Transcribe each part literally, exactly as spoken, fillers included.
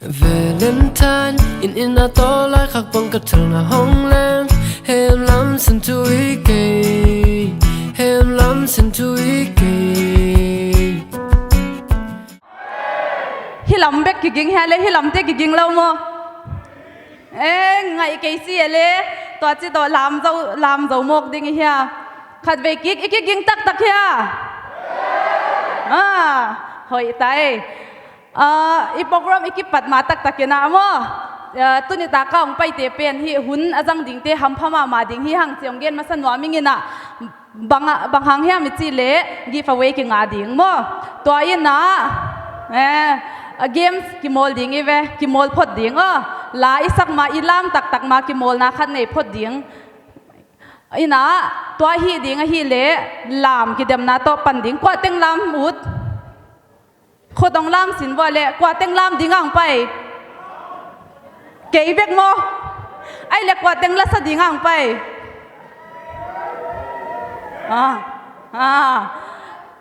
Valentine in inn a tawlai khak bang ka thalna hong leng. Hemlam sin thu i kei. Hemlam sin thu i kei. Hi lam bek kiging hia le, hi lamte kiging lo maw? Eh, ngaih kei si e le. Tua ci tawh lam zo, lam zo mawk ding i hia? Khatvei kik i kiging taktak hia? Ah, hoih tai. Ah, i program i kipat ma taktak inah maw? Ah, tuni taka hong paite pen hi hun a zang dingte hampha mahmah ding hi hang ci hong gen masa nuam ing inah. Bang, bang hang hiam i cih leh giveaway kinga ding maw? Tua inah, eh, games kimawl ding i ve, kimawl phot ding aw. La i sak ma, i lam taktak ma kimawlna khat nei phot ding. Inah tua hih ding ahih leh lam kidemna tawh pan ding. Kua teng lam ut? Khut hong lam sin vua le, kua teng lam ding ang pai? Kei bek maw? Ai le kua teng lasa ding ang pai? Ah, ah.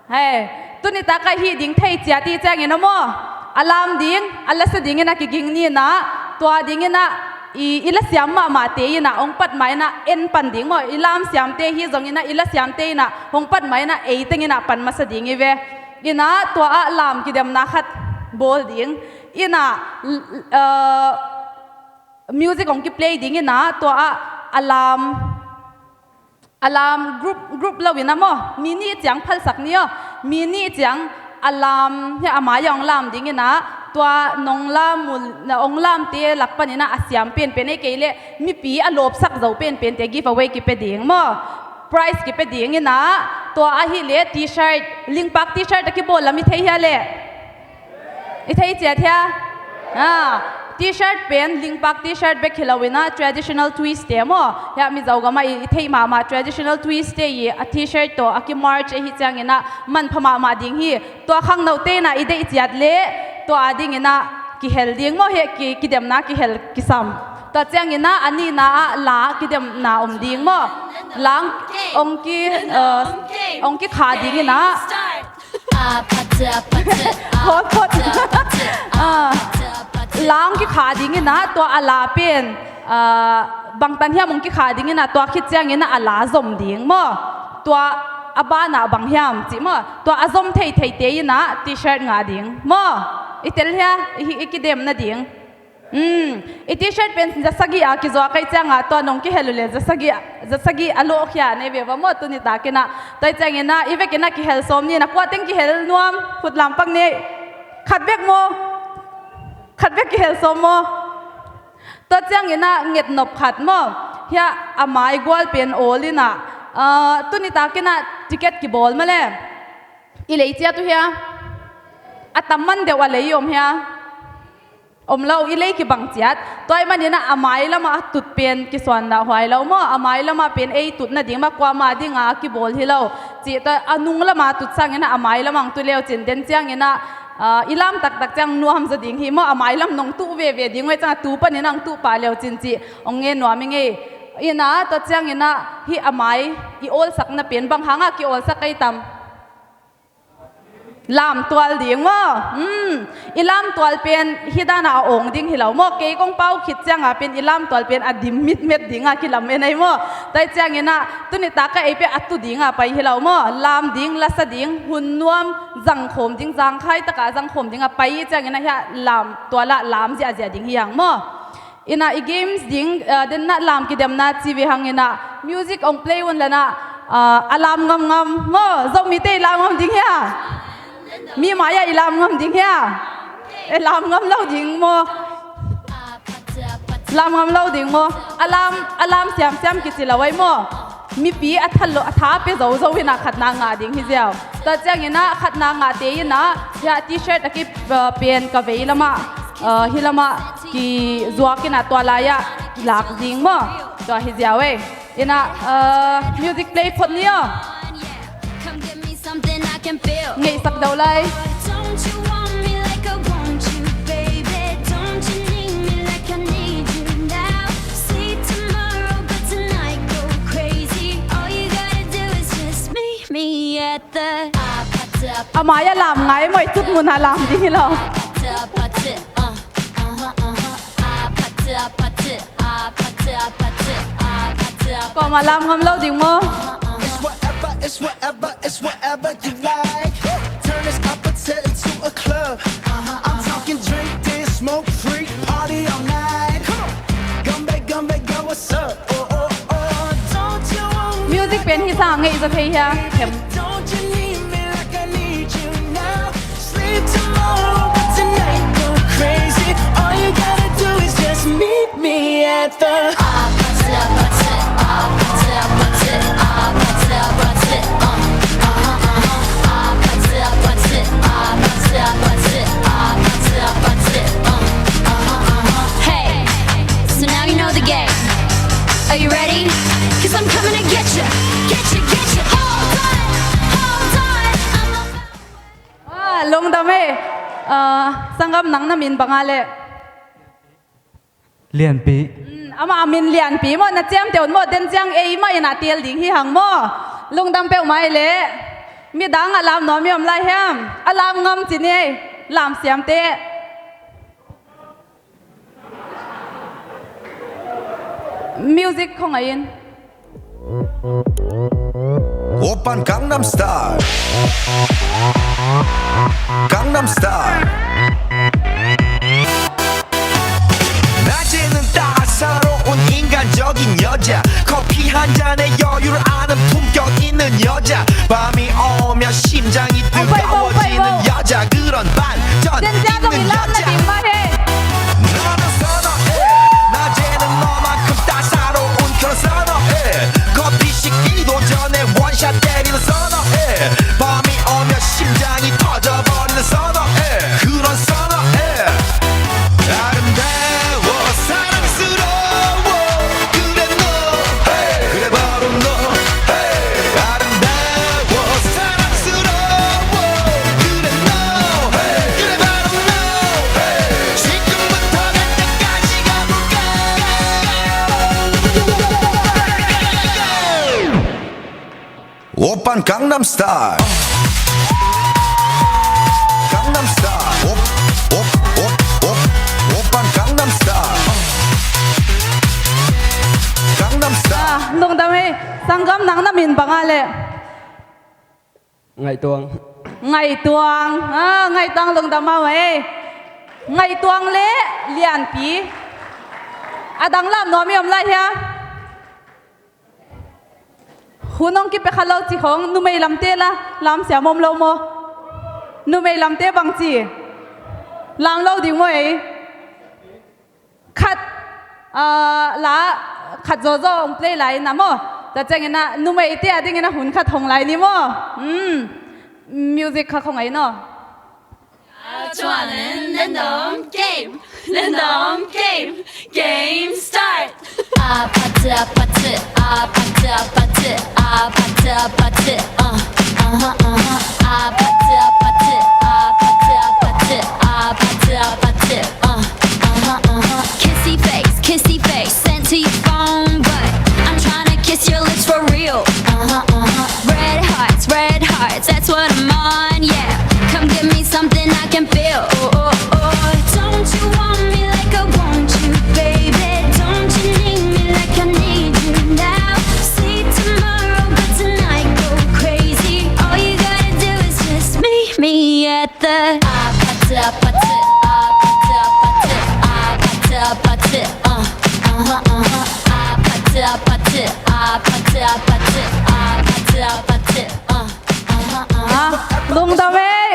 Hei, tuni taka hih ding thei ciat i ciangin a maw? A lam ding, a lasa dingin a kiging ni inah, tua dingin ah i, i lasiam mahmahte inah hong pat ma inah en pan ding maw? I lamsiamte hi zong inah, i lasiamte inah hong pat ma inah ei teng inah pan masa ding i ve. Inah tua ah lam kidemna khat bawl ding. Inah, l-, l-, uh, music hong kiplay ding inah tua ah a lam, a lam group, group lo inah maw? Mi nih ciang phalsak ni aw. Mi nih ciang a lam, hia a mai ah hong lam ding inah tua nong lam, hong lamte lak pan inah a siam penpen ei kei leh mipi a lawpsak zo penpente giveaway kipia ding maw? Prize kipia ding inah, tua ahih leh t-shirt, Lingpak t-shirt a kibawl lam i thei hia leh? I thei ciat hia? Ah, t-shirt pen Lingpak t-shirt bek hi lo inah traditional twist te maw? Hia Mizo gam ah i, i theih mahmah traditional twist te i a t-shirt tawh a kimarch ahi ciang inah manpha mahmah ding hi. Tua khangnote inah i deih ciat leh tua a ding inah kihel ding maw, hih ki, kidemna kihel kisam. Tua ciang inah a nihna ah la kidemna om ding maw? La hong ki, uh, hong kikha ding inah. Hot, hot. Ah, la hong kikha ding inah tua a la pen, ah, bangtan hiam hong kikha ding inah tua khit ciang inah a la zom ding maw? Tua a banah bang hiam cih maw? Tua a zom theitheite inah t-shirt ngah ding maw? I tel hia? I, i kidem nading. Um, i t-shirt pen zasagih a kizuak ahih ciangah tua nong kihel uh leh zasagih, zasagih a lawhkhia nei ve va maw tuni tak inah? Tua ahih ciang inah i vek inah kihel sawm ni inah, kua teng kihel nuam khut lam pak ni. Khat bek maw? Khat bek kihel sawm maw? Tua ciang inah ngetnop khat maw? Hia a mai gual pen awl inah, ah, tuni tak inah ticket kibawl mah le. I lei ciat uh hia? A tam man deuh a lei om hia? Om lo, i lei kibang ciat. Tua ahih man inah a mai lamah a tut pen kisuan dah huai lo maw? A mai lamah pen ei tut nading mah, kuamah dingah a kibawl hi lo. Cih tua a nung lamah a tut sang inah a mai lamah hong tu leu cin den ciang inah, ah, i lam taktak ciang nuam zaw ding hi maw? A mai lam nong tuh veve ding uh ahih ciangah tu pan inah hong tuh pah leu cin cih hong ngen nuam i ngei. Inah tua ciang inah hih a mai i awlsakna pen bang hangah ki-awlsak kei tam? Lamtual ding maw? Um, i lamtual pen hih danah a awng ding hi lo maw? Kei kong pau khit ciangah pen i lamtual pen a dim mitmet dingah kilam en ahi maw? Tua ahih ciang inah tuni takah ei pen a tu dingah pai hi lo maw? Lam ding, lasa ding, hun nuam, zangkhawm ding, zangkhai takah zangkhawm dingah pai ciang inah hia lamtual ah lam ziahziah ding hi hang maw? Inah i games ding, ah, den nah lam kidemna ci ve hang inah music hong play un la nah, ah, a lam ngamngam maw? Zomite i lam ngam ding hia? Mi mai-ah i lam ngam ding hia? E, lam ngam lo ding maw? Lam ngam lo ding maw? A lam, a lam siamsiam kici lo ai maw? Mipi a tha lo, a tha pia zozo inah khatna ngah ding hi ziau. Tua ciang inah khatna ngahte inah hia t-shirt a ki, uh, pen ka vei lamah, uh, hih lamah kizuak inah tua lai-ah lak ding maw? Tua hi ziau ei. Inah, uh, music play phot ni aw. Ngeihsak deuh lai. A mai-ah lam ngai maw, i tut munah lam ding hi lo. Kawm a lam ngam lo ding maw? It's whatever, it's whatever, it's whatever you like. Turn this aperture into a club. I'm talking drink, dance, smoke, freak, party all night. Come on. Gumbe, gumbe, go, what's up? Oh, oh, oh. Don't you want me? Music pen hi sa ngei zo thei hia? Khem. Don't you need me like I need you now? Sleep tomorrow, but tonight go crazy. All you gotta do is just meet me at the Hey, so now you know the game. Are you ready? 'Cause I'm coming to get you, get you, get you. Hold on, hold on, I'm a Ah, lungdam ei. Ah, sanggam nang na min bang a leh? Lianpi. Mm, amah a min Lianpi maw, na ciamteh un maw, den ciang ei mah in a teel ding hi hang maw. Lungdam peuhmah ei leh. Midang a lam nuam i om lai hiam? A lam ngam ci ni ei. Lam siam teh. Music khong a in. 오빤 Gangnam Style. Gangnam Style. 낮에는 따사로운 인간적인 여자, 커피 한 잔에 여유를 아는 품격 있는 여자, 밤이 오면 심장이 뜨거워지는 여자, 그런 반전 있는 여자. 너는 선어해. 낮에는 너만큼 따사로운 그런 선어해. 커피 식기도 전에 원샷 때리는 선어해. 밤이 오면 심장이 터져버리는 선어해. 그런 선어해. 아름다워, 사랑스러워. 그래 너, hey, 그래 바로 너, hey. 아름다워, 사랑스러워. 그래 너, hey, 그래 바로 너, hey. 지금부터 갈 때까지 가볼까? 오빤 Gangnam Style. Gangnam Style. 오, 오, 오, 오. 오빤 Gangnam Style. Gangnam Style. Ah, lungdam ei. Sanggam nang na min bang a leh? Ngaihtuang. Ngaihtuang. Ah, Ngaihtuang lungdam a ei. Ngaihtuang leh Lianpi. A dang lam nuam i om lai hia? Hun hong kipia kha lo ci khong, numei lamte la lam siam om lo maw? Numei lamte bang ci? Lam lo ding maw ei? Khat, ah, la khat zawzaw hong play lai na maw? Tua ciangin ah numeite a dingin ah hun khat hong lai ni maw? Hmm. Music kha khong a in aw. Chuan in lendom game, lendom game, game start. Apache, apache, apache, apache, apache, apache, uh, uh-huh, uh-huh. Apache, apache, apache, apache, apache, apache, uh, uh-huh, uh-huh. Kissy face, kissy face, sent to your phone, but I'm tryna kiss your lips for real. Uh-huh, uh-huh. Red hearts, red hearts, that's what I'm on, yeah. Come give me something I can feel. Oh, oh, oh. Don't you want me like I want you, baby? Don't you need me like I need you now? Sleep tomorrow, but tonight go crazy. All you gotta do is just meet me at the Apache, apache, apache, apache, apache, apache, uh, uh-huh, uh-huh. Apache, apache, apache, apache, apache, apache, uh, uh-huh, uh-huh. Ah, lungdam ei.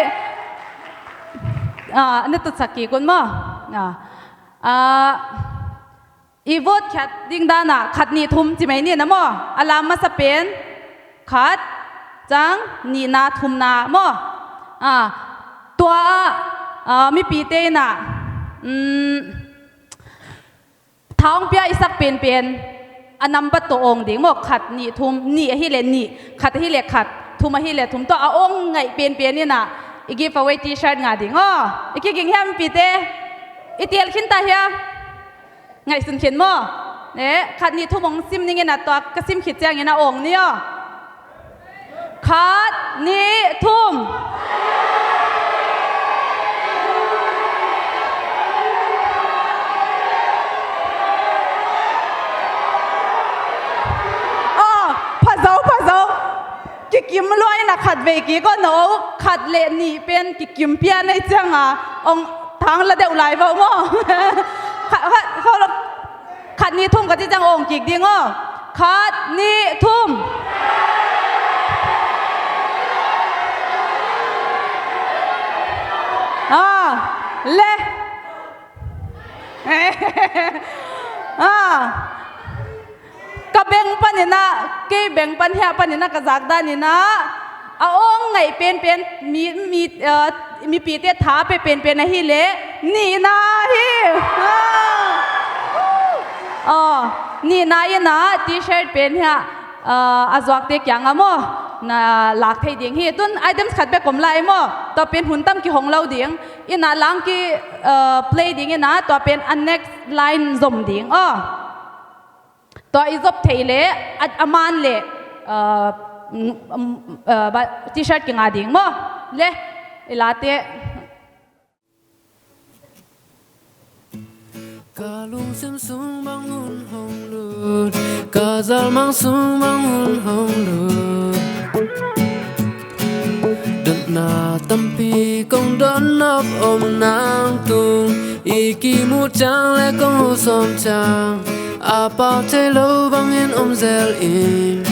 Ah, na tutsak kik un maw? Ah, ah, i vote khiat ding dan ah khat, nih, thum ci mai ni na maw? A lam masa pen khat, ciang, nihna, thumna maw? Ah, tua ah, ah, mipite in ah, um, tha hong pia i sak penpen a number tawh awng ding maw? Khat, nih, thum, nih ahih leh nih, khat ahih leh khat, thum ahih leh thum, tua a awng ngaih penpen in ah i giveaway T-shirt ngah ding aw. I kiging hiam mipite? I teel khin ta hiam? Ngaihsun khin maw? Eh, khat, nih, thum hong sim ning in ah, tua ka sim khit ciangin a awng ni aw. Khat, nih, thum. Khat vei kik aw, no, khat le nih pen kikim pian ei cianga ong thang la deuh lai vo maw? Khat, khat, khat, khat nih thum ka ci ciang ong kik ding aw. Khat, nih, thum. Ah, le. Ah. Ka beng paninah, kei beng pan hiah paninah ka zak daninah a awng ngaih penpen mi, mi, ah, mipite tha pe penpen ahi leh nihna hi. Ah. Oh, nihna innah T-shirt pen hiah, ah, a zuakte kiangah maw na lak thei ding hi. Tun items khat bek om lai maw? Tua pen hun tam kihong lo ding. Innah lang ki, ah, play ding innah tua pen a next line zom ding. Oh. Tua i zop theih leh a, a man leh, ah, mm, mm, ah, ba, T-shirt kinga ding maw? Le, i late. Ka lungsim sung bang hun hong lut, ka zalmang sung bang hun hong lut. Dotna tampi kong dotnop om nang tung, i kimu ciang le kong husawm ciang a pau thei lo bangin om zel in.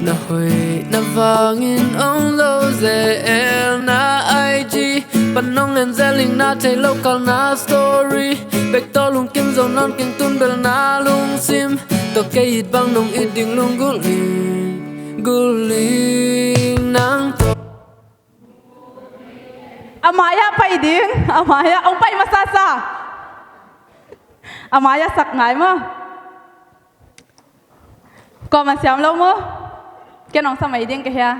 Na hoih na vangin ong lo zel na I G pan nong en zel in na thei lo kalna story. Bek tawh lungkim zo nawn keng tun bel na lungsim tawh kei it bang nong it ding lunggulh ning, gulh ning nang tawh. A mai-ah pai ding, a mai-ah ong pai masasa. A mai-ah sak ngai maw? Kua man siam lo maw? Ken ong sa mai ding ka hia.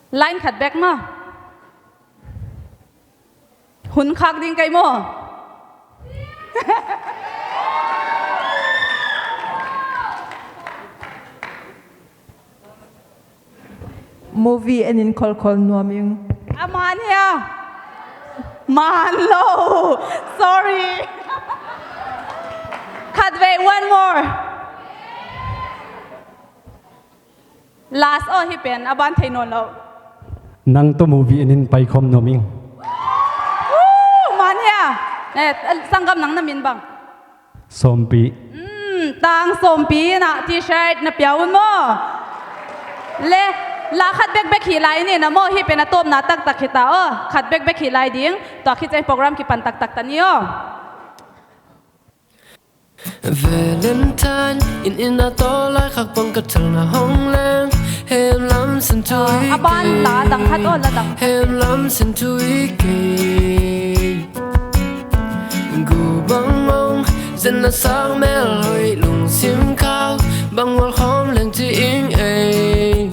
Line khat bek maw? Hun khak ding kei maw? Movie en in kholkhol nuam ing. A man hia? Man lo. Sorry. Khat vei, one more. Last aw, hih pen a ban thei nawn lo. Nang tawh movie en in paikhawm nuam ing. Woo! Man hia? Eh, sanggam nang na min bang? Sawmpi. Hmm, tang sawmpi na T-shirt na pia un maw? Le, la khat bekbek hi lai ni na maw, hih pen a tawpna taktak hi ta aw. Khat bekbek hi lai ding, tua khit ciang program kipan taktak ta ni aw. Valentine in, in a tawlai khak pang ka thalna hong leng. Hemlam sin thu i, a ban la dang khat aw, la dang. Hemlam sin thu i kei. Gu bang mong zen na sak mel hoih lungsim khau. Bang wal khawm leng ci ing ei.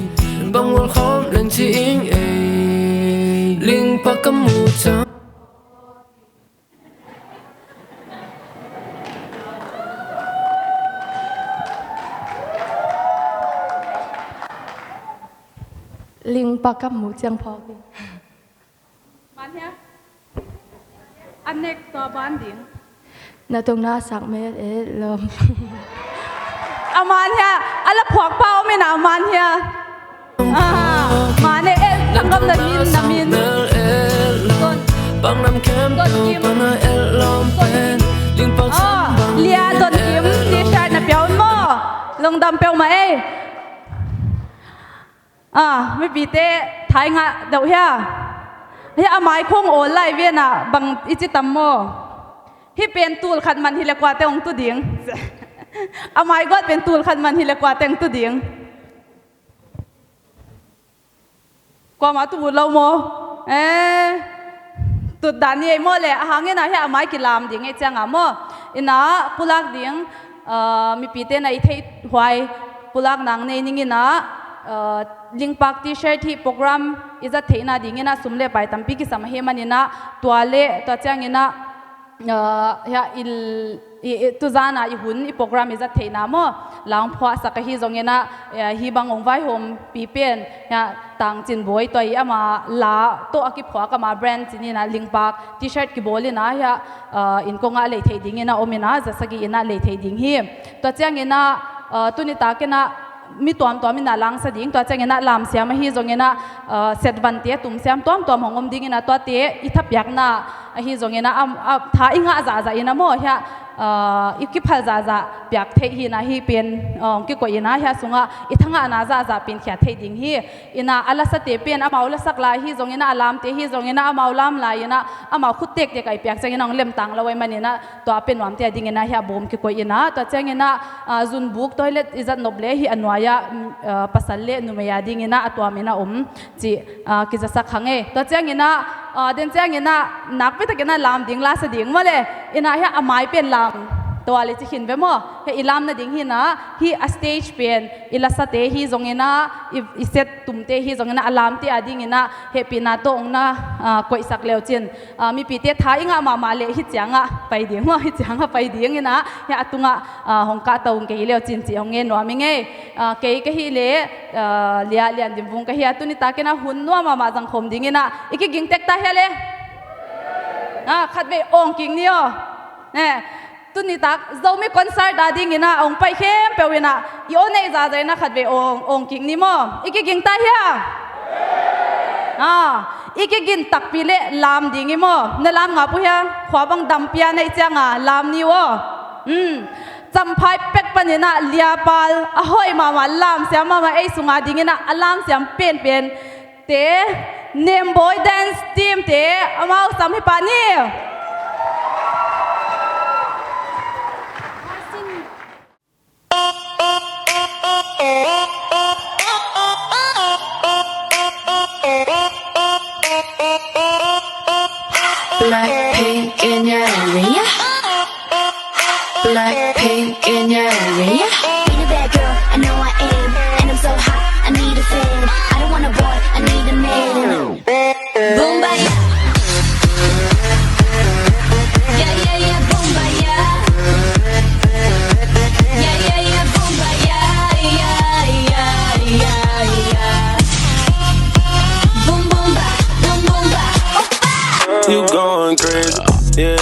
Bang wal khawm leng ci ing ei. Lingpa ka mu ciang. Lingpa ka mu ciang phawk ding. Man hia? A next tua ban ding. Na tungna sak mel et lom. A man hia? A la phuak pa om in a man hia? Ah, mane el, sanggam na min, na min. Don, Don Kim. Ah, Lia Don Kim, T-shirt na pia un maw? Lungdam peuhmah ei. Ah, mipite thai ngah deuh hia? Hia a mai khong awl lai vian ah bang i ci tam maw? Hih pen tul khat man hi le kuate hong tu ding. A mai guat pen tul khat man hi le kuate hong tu ding. Kuamah tu ut lo maw? Eh, tut dan ni ei maw le, a hangin ah hia a mai kilam ding ei ciangah maw? Ina pulak ding, ah, mipite na i theih huai pulak nang nei ning ina, ah, Lingpak T-shirt hih program i zat theihna ding ina sum le pai tampi kisam ahi man ina, tua le, tua ciang ina, ah, hia i, i, i, tuzana i hun i program i zat theihna maw? Langphuahsak ahi zongin ah, eh, hih bang hong vaihawmpi pen, hia Tangcin Bawi tua i ama la tawh a kiphuak ama brand cin ina Lingpak T-shirt kibawl ina hia, ah, inn kongah lei theih dingin ah om ina, za sagih ina lei theih ding hi. Tua ciangin ah, Tuni takin ah mi tuamtuam in ah lamsa ding, tua ciangin ah lamsiam ahi zongin ah, setvante tumsiam tuamtuam hong om dingin ah tuate i thapiakna ahi zongin ah, a, a, tha i ngah zahzah in ah maw hiah, i kiphal zahzah piak theih hi in ah, hih pen hong kikoih in ah hiah sungah i thangahna zahzah piankhia theih ding hi. In ah a lasate pen amau lasak lai hi zongin ah, a lamte hi zongin ah amau lam lai in ah amau khut tektek ah i piak ciangin ah hong lemtang lo ahih manin ah, tua a pia nuamte a dingin ah hiah bawm kikoih in ah, tua ciangin ah, zunbuk toilet i zat nop le hih a nuai-ah pasal le numei a dingin ah a tuamin a om cih kizasak kha ngei. Tua ciangin ah, den ciangin ah nakpi takin ah lam ding, lasa ding maw le. In ah hiah a mai pen lam tual i ci khin ve maw. Hiah i lam nading hi in ah, hih a stage pen i lasate hi zongin ah, i, i set tumte hi zongin ah, a lamte a dingin ah hehpihna tawh hong na koihsak leucin, mipite tha i ngah mahmah leh hih ciangah pai ding maw, hih ciangah pai ding in ah, hiah a tungah hong kahto kei leucin cih hong ngen nuam ing ei. Kei ka hih leh Lia Lian Dim Vung ka hi a, tuni takin ah hun nuam mahmah zangkhawm dingin ah i kiging tek ta hia le. Khatvei awng kik ni aw. Tuni tak Zomi concert a dingin ah a hong pai khempeuh in ah i aw neih zahzah in ah khatvei awng, awng kik ni maw. I kiging ta hia? I kigin takpi leh lam ding i maw. Na lam ngap uh hia? Khua bang dam pia neih ciangah lam ni uh aw. Champhai pek panin ah liapal a hoih mahmah, lamsiam mahmah, ei sungah dingin ah a lamsiam penpen te, Nembawi Dance Team te, amau sam hi pah ni. Blackpink in your area. Blackpink in your area. Being a bad girl, I know I am. And I'm so hot, I need a fan. I don't want a boy, I need a man. Boom, baya. Yeah, yeah, yeah, boom, baya. Yeah, yeah, yeah, boom, baya. Yeah, yeah, yeah, yeah. Boom, boom, ba, boom, boom, ba. You going crazy, yeah.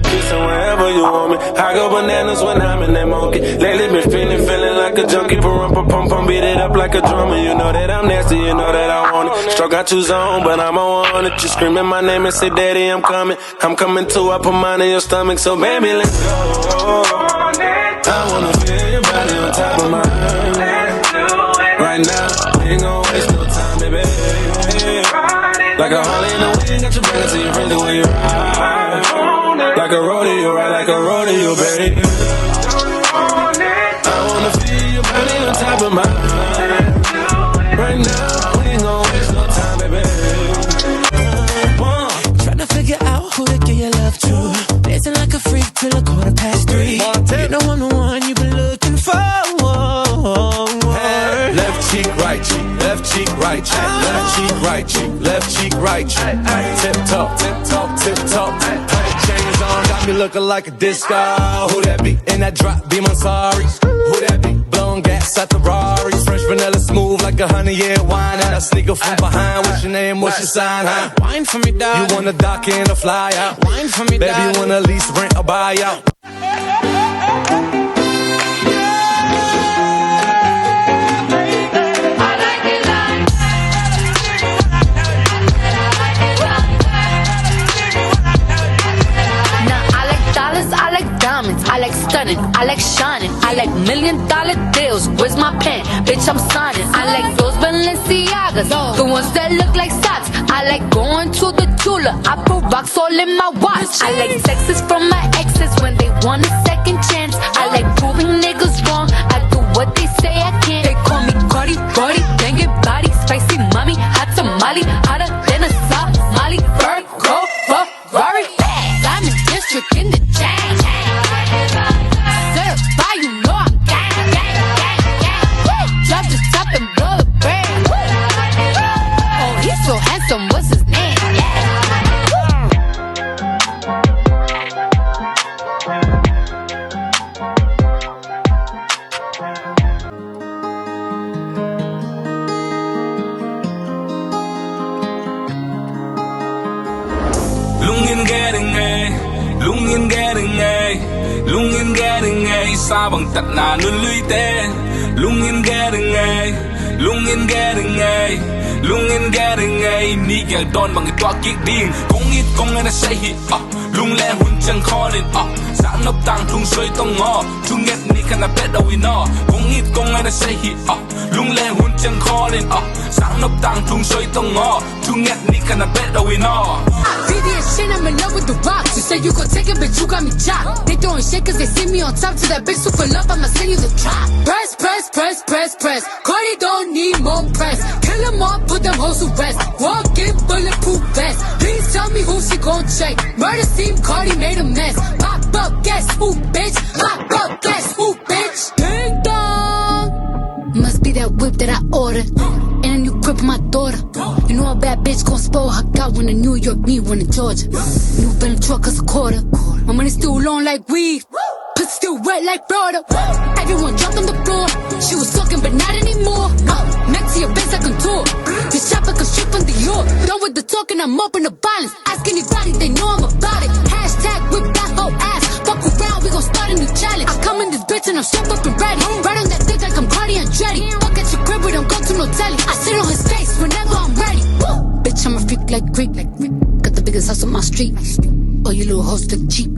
Kissing wherever you want me. I go bananas when I'm in that monkey. Lately been feeling, feeling like a junkie. Pum, pum, pum, pum, beat it up like a drummer. You know that I'm nasty, you know that I want it. Struck out your zone, but I'm on it. You screaming my name and say, "Daddy, I'm coming." I'm coming to, I put mine in your stomach, so baby, let's go. I wanna feel your body on top of mine. Right now, we ain't gon' waste no time, baby. Like a Harley in the wind, got you breaking to your friends the way you ride. Like a rodeo, ride like a rodeo, baby. I wanna feel your body on top of mine. Right now, we ain't gon' waste no time, baby. Tryna figure out who to give your love to. Dancing like a freak till a quarter past three. You know I'm the one you've been looking for. Left cheek, right cheek, left cheek, right cheek, left cheek, right cheek, left cheek, right cheek. Tip top, tip top, tip top. Chains on, got me looking like a disco. Who that be? In that drop, be my sorry. Who that be? Blowing gas at the Rari. Fresh vanilla, smooth like a honey, yeah, wine. And I sneak up from behind. What's your name? What's your sign, huh? Wine for me, dog. You wanna dock in or fly out? Wine for me, dog. Baby, you wanna lease, rent, or buy out? Now I like dollars, I like diamonds, I like stunning, I like shining, I like million dollar deals. Where's my pen? Bitch, I'm signing. I like those Balenciagas, the ones that look like socks. I like going to the Tula. I put rocks all in my watch. I like texts from my exes when they want a second chance. I like proving niggas wrong. I do what they say I can't. They call me Cardi, Cardi, banging body, spicy mommy, hot tamale, hotter than a Somali. Ferrari, Ferrari, diamond district in the chain. Certified, you know I'm gang, gang, gang, gang. Woo! Drop the top and blow the brand. Woo! Oh, he's so handsome, what's his name? Yeah. Lungin getting, eh. Lungin gering ei, lungin gering ei, sabang tatna nunluite. Lungin gering ei, lungin gering ei, lungin gering ei, ni gel don bang i tuak kik ding. Kong it kong en a sei hi, ah, lung le hun ciang kholin, ah, sang nop tang tung soi tong aw, thunget ni khan a bet awin aw. Kong it kong en a sei hi, ah, lung le hun ciang kholin, ah, sang nop tang tung soi tong aw, thunget ni khan a bet awin aw. V V S Chin, I'm in love with the rocks. You say you gon' take it, bitch, you got me jacked. They throwing shade 'cause they see me on top. To that bitch who full up, I'ma send you the drop. Press, press, press, press, press. Cardi don't need more press. Kill 'em all, put them hoes to rest. Walk in bulletproof vest. Please tell me who she gon' check. Murder scene, Cardi made a mess. Pop up, guess who, bitch? Pop up, guess who, bitch? Ding dong. Must be that whip that I order. And a new crib for my daughter. You know a bad bitch gon' spoil her. Got one in New York, need one in Georgia. New Bentley truck, 'cause a quarter. My money still long like weed. Pussy still wet like Florida. Everyone dropped on the floor. She was talking, but not anymore. Uh, next to your face, I contour. You shot like a strip from Dior. Done with the talking, I'm open to violence. Ask anybody, they know I'm about it. Hashtag whip that whole ass. Fuck around, we gon' start a new challenge. I come in this bitch and I'm strapped up and ready. Right on that dick like I'm Cardi Andretti. Fuck at your crib, we don't go to no telly. I sit on his face whenever I'm ready. Woo! Bitch, I'm a freak like Greek. Got the biggest house on my street. All you little hoes look cheap.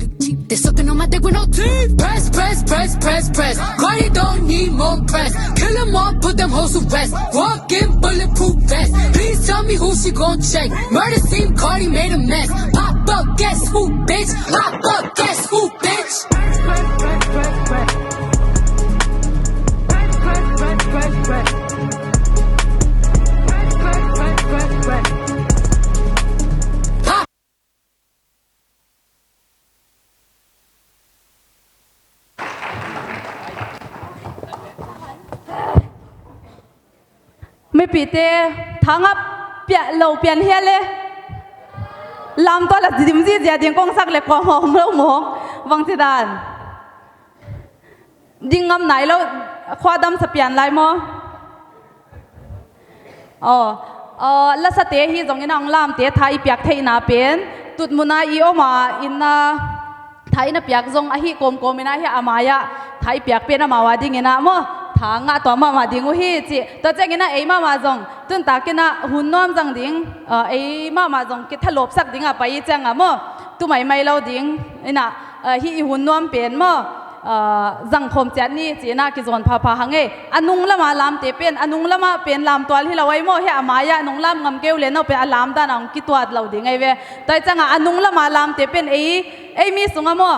They sucking on my dick with no teeth. Press, press, press, press, press. Cardi don't need more press. Kill 'em all, put them hoes to rest. Walk in bulletproof vest. Please tell me who she gon' check. Murder scene, Cardi made a mess. Pop up, guess who, bitch? Pop up, guess who, bitch? Mipite, thangap piah lo pian hial le. Lam tua la dim zizia ding kong sak le kong hawm lo mawng. Vang ci dan. Ding ngam nai lo, khua dam sa pian lai maw? Aw, aw, lasate hi zongin a hong lamte tha i piak theihna pen tutmuna i om a, inn a tha in a piak zong ahi kawmkawm in a hi a mai-ah tha i piak pen amau a dingin a maw, tha ngah tua mahmah ding uh hi ci. Tua ciangin a ei mahmah zong tuntakin a hun nuam zang ding, aw, ei mahmah zong kithalawpsak ding a pai i ciang a maw, tu maimai lo ding in a, aw, hih i hun nuam pen maw, aw, zangkhawm ciat ni ci-in ah kizawn phapha hang ei. A nung lama lamte pen a nung lama pen lamtual hi lo ei maw, hih a mai-ah nung lam ngam keu le no pen a lam dan a hong kituat lo ding ei ve. Tua hi ciangah a nung lama lamte pen ei, ei mi sungah maw,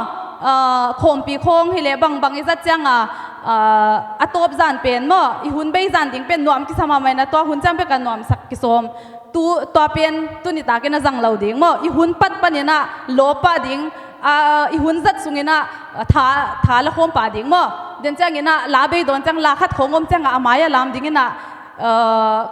aw, khawmpi khawng hi leh bangbang i zat ciangah, aw, a tawp zan pen maw, i hun bei zan ding pen nuam kisa mahmah in a tua hun ciang bek a nuamsak kisawm. Tu, tua pen tuni takin a zang lo ding maw? I hun pat panin ah lawp pah ding, a, i hun zat sungin ah tha, tha la khawm pah ding maw? Den ciangin ah la bei dawn ciang la khat khawng om ciangah a mai-ah lam dingin ah, a,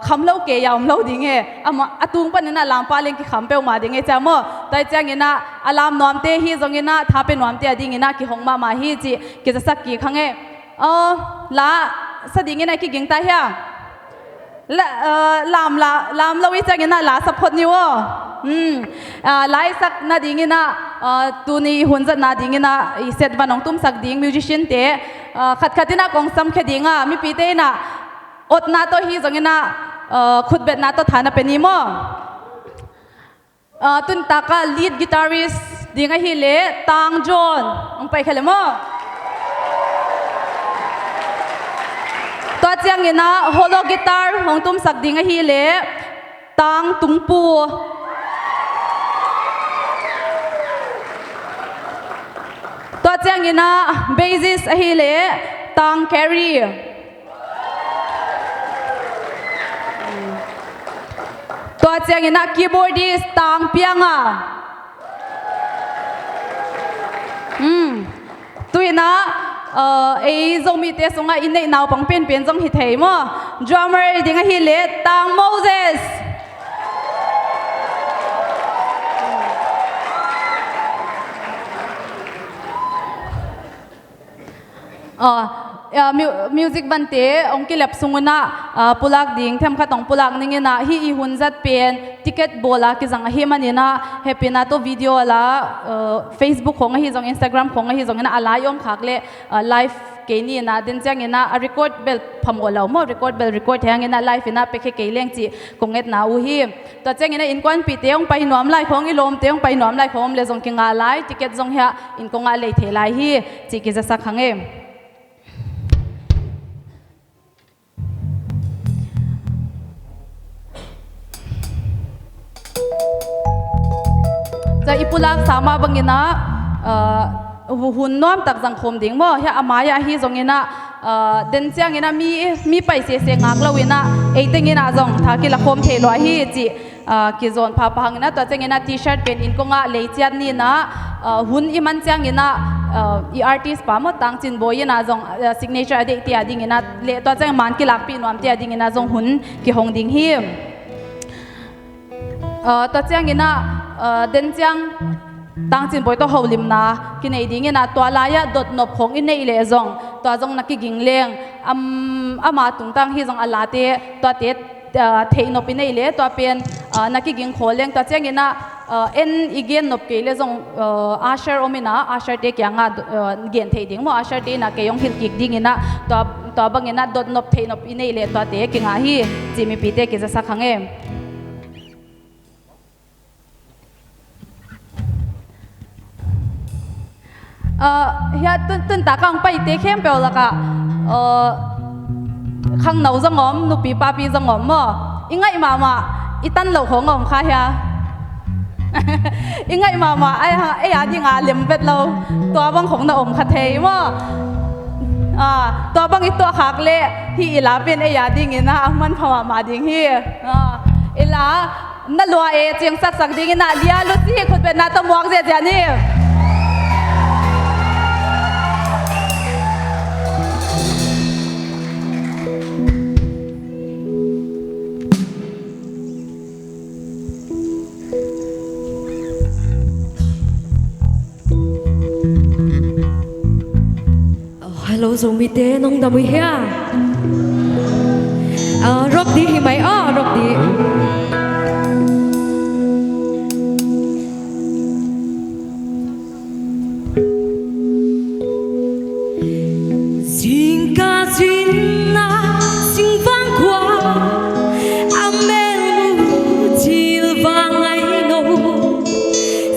kham lo kei a om lo ding e. Amah, a tung panin ah lam pah leng kikham peuhmah ding e ciang maw? Tua hi ciangin ah a lam nuamte hi zongin ah tha pia nuamte a dingin ah kihong mahmah hi cih kizasak kik hang e. Aw, la sa dingin a kiging ta hia? La, uh, lam la, lam lo i ciangin ah la sa phot ni aw. Hmm. Uh, la i sak nadingin ah, uh, tuni i hun zat nadingin ah i set van hong tumsak ding musician te, uh, khatkhat in ah kong samkhia ding a, mipite in ah otna tawh hi zongin ah, uh, khutbetna tawh tha na pia ni maw? Ah, tun takah lead guitarist ding ahih leh Tang John hong pai kha le maw? Tua ciangin ah hollow guitar hong tumsak ding ahih leh Tang Tung Pu. Tua ciangin ah bassist ahih leh Tang Kerry. Tua ciangin ah keyboardist Tang Piang a. Hmm. Tu-in ah, uh, ei Zomite sungah i neih naupang penpen zong hi thei maw? Drummer ding ahih leh Tang Moses. Aw, Ah, mu-, music bante hong kilep sung un ah, ah, pulak ding themkhat hong pulak ning in ah, hih i hun zat pen ticket bawl a kizang ahih manin ah, hehpihna tawh video la, ah, Facebook khawng ahi zong, Instagram khawng ahi zong in ah, a lai om khak leh, ah, live kei ni in ah, den ciangin ah, a record bel phamawh lo maw, record bel record hi hang in ah, live in ah pia khe kei leng cih kong ngetna uh hi. Tua ciangin ah innkuanpihte hong pai nuam lai khawng, i lawmte hong pai nuam lai khawng om leh zong kingah lai, ticket zong hiah inn kong ah lei thei lai hi, cih kizasak hang e. Tua i pulaksa mah bangin ah, ah, hu-, hun nuamtak zangkhawm ding maw? Hiah a mai-ah ahi zongin ah, ah, den ciangin ah mi, mi pai sese ngak lo in ah, ei teng in ah zong tha kilakhawm thei lua hi cih, ah, kizawn phapha hang in ah, tua ciangin ah T-shirt pen inn kong ah lei ciat ni in ah, ah, hun i man ciangin ah, ah, i artist pa maw, Tangcin Bawi in ah zong, ah, signature a deihte a ding in ah, leh tua ciang man kilakpih nuamte a ding in ah zong hun kihong ding hi. Ah, tua ciangin ah, ah, den ciang Tangcin Bawi tawh holimna kinei ding in ah, tua lai-ah dotnop khawng i neih leh zong, tua zong na kiging leng, am, ama tungtang hi zong a late, tuate, ah, theihnop i neih leh, tua pen, ah, na kiging khawl leng, tua ciangin ah, ah, en i gennop kei leh zong, ah, usher om in ah, usher-te kiangah, ah, gen thei ding maw, usher-te in ah kei hong hilh kik ding in ah, tua, tua bangin ah dotnop theihnop i neih leh tuate kingah hi, cih mipite kizasak hang e. Ah, hiah tun, tun tak a hong paite khempeuh lakah, ah, khangno zong om, nupi papi zong om maw? I ngaih mahmah, i tan loh khawng a om kha hia? I ngaih mahmah, ei, ei a ding a lem vet lo, tua bang khawng na om kha thei maw? Ah, tua bang i tuah khak leh, hih i la pen ei a ding in ah a manpha mahmah ding hi. Ah, i la, na lua e, cingsaksak ding in ah, Lia Lucy khutbetna tawh muak ziahziah ni. Hello, Zomite, nong dam uh hia? Ah, rock dih hi mai aw, rock dih. Zingkal zin-ah singvang kua a melmu cil vang ngai no.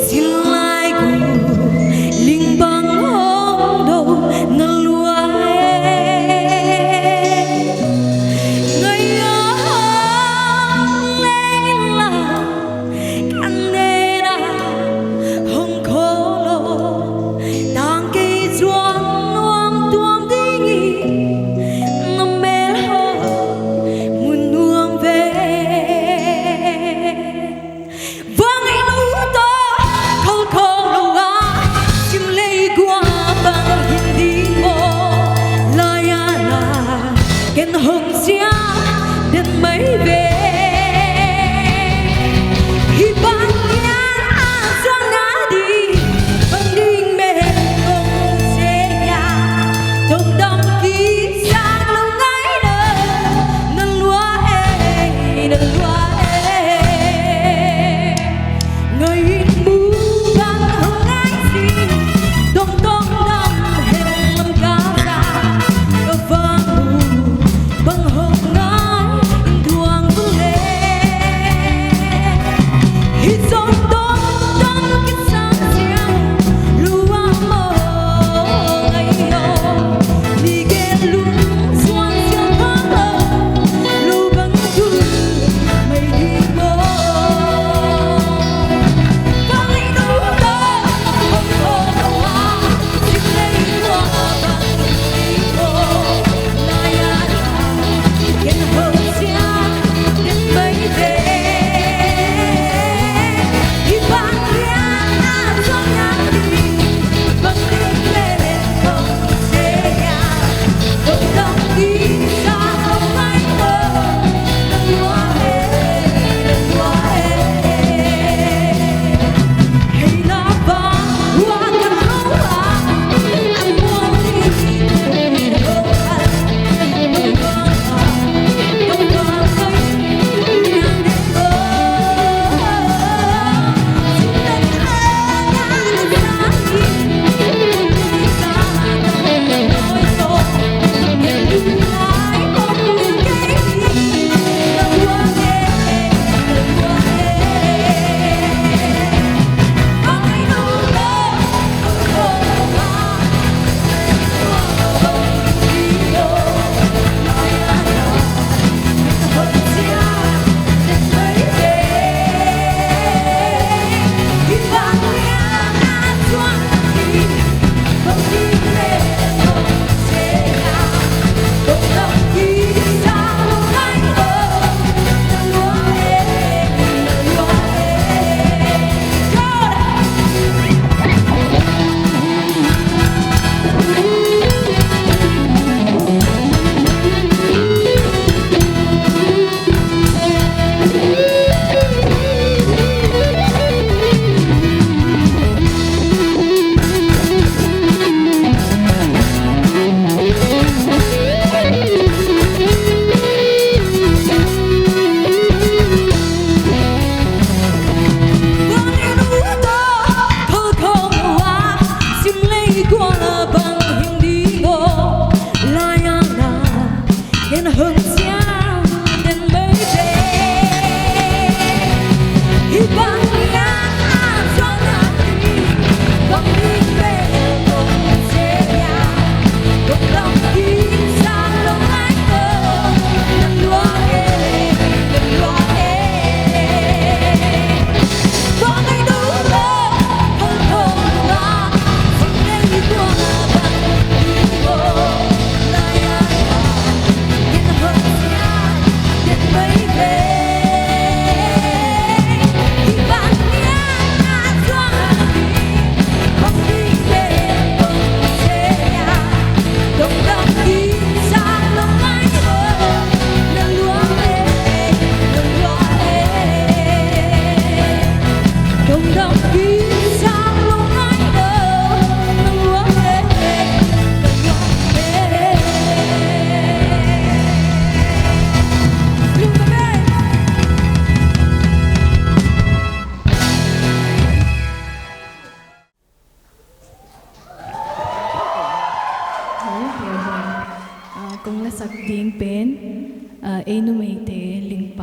Zin lai gu ling bang hong do na lua e. Ngai a hong lei la kan ne na hong kho lo. Tang kei zuan nuam tuam ding i na mel hong mun nuam ve. Vang i nu tawh kholkhawm lo a, sim lei gua bang hin ding maw? Lai-ah na ken hong siam den mai ve. Hih bang hian a zuan na ding bang ding meh kong sia hia? Tong dam kisang lo ngai na, na lua e, na lua e. Ngai in mu bang hong ngai si, tong tong dam heng lam ka sa, ka vang mu bang hong ngai in thuang vule. Hih zong tong tong kisang siang lua maw ngai aw. Mi gen lung suang siang bang lo, lo bang tun mai ding maw? Bang lo lo, bang lo lo a, sim lei lua bang ding maw? Lai-ah na ken hong siam den mai ve.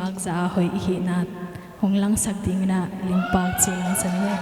Taksa a hoih i hihna hong langsak dingin ah Lingpak ci-in hong san ni.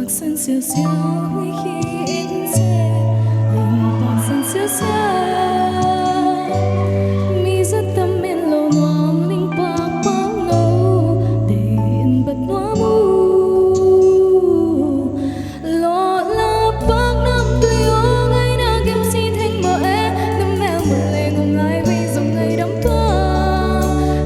Paksan siusiau hi hi in se, Lingpak san siusiau. Mi zat tam in lo nuam Lingpak pang lo, dei in bat nuam uh. Lawh la pak nam tui aw, ngaina gim si theng mawh e, na melmawh leng om lai vei zong ngaidam tua.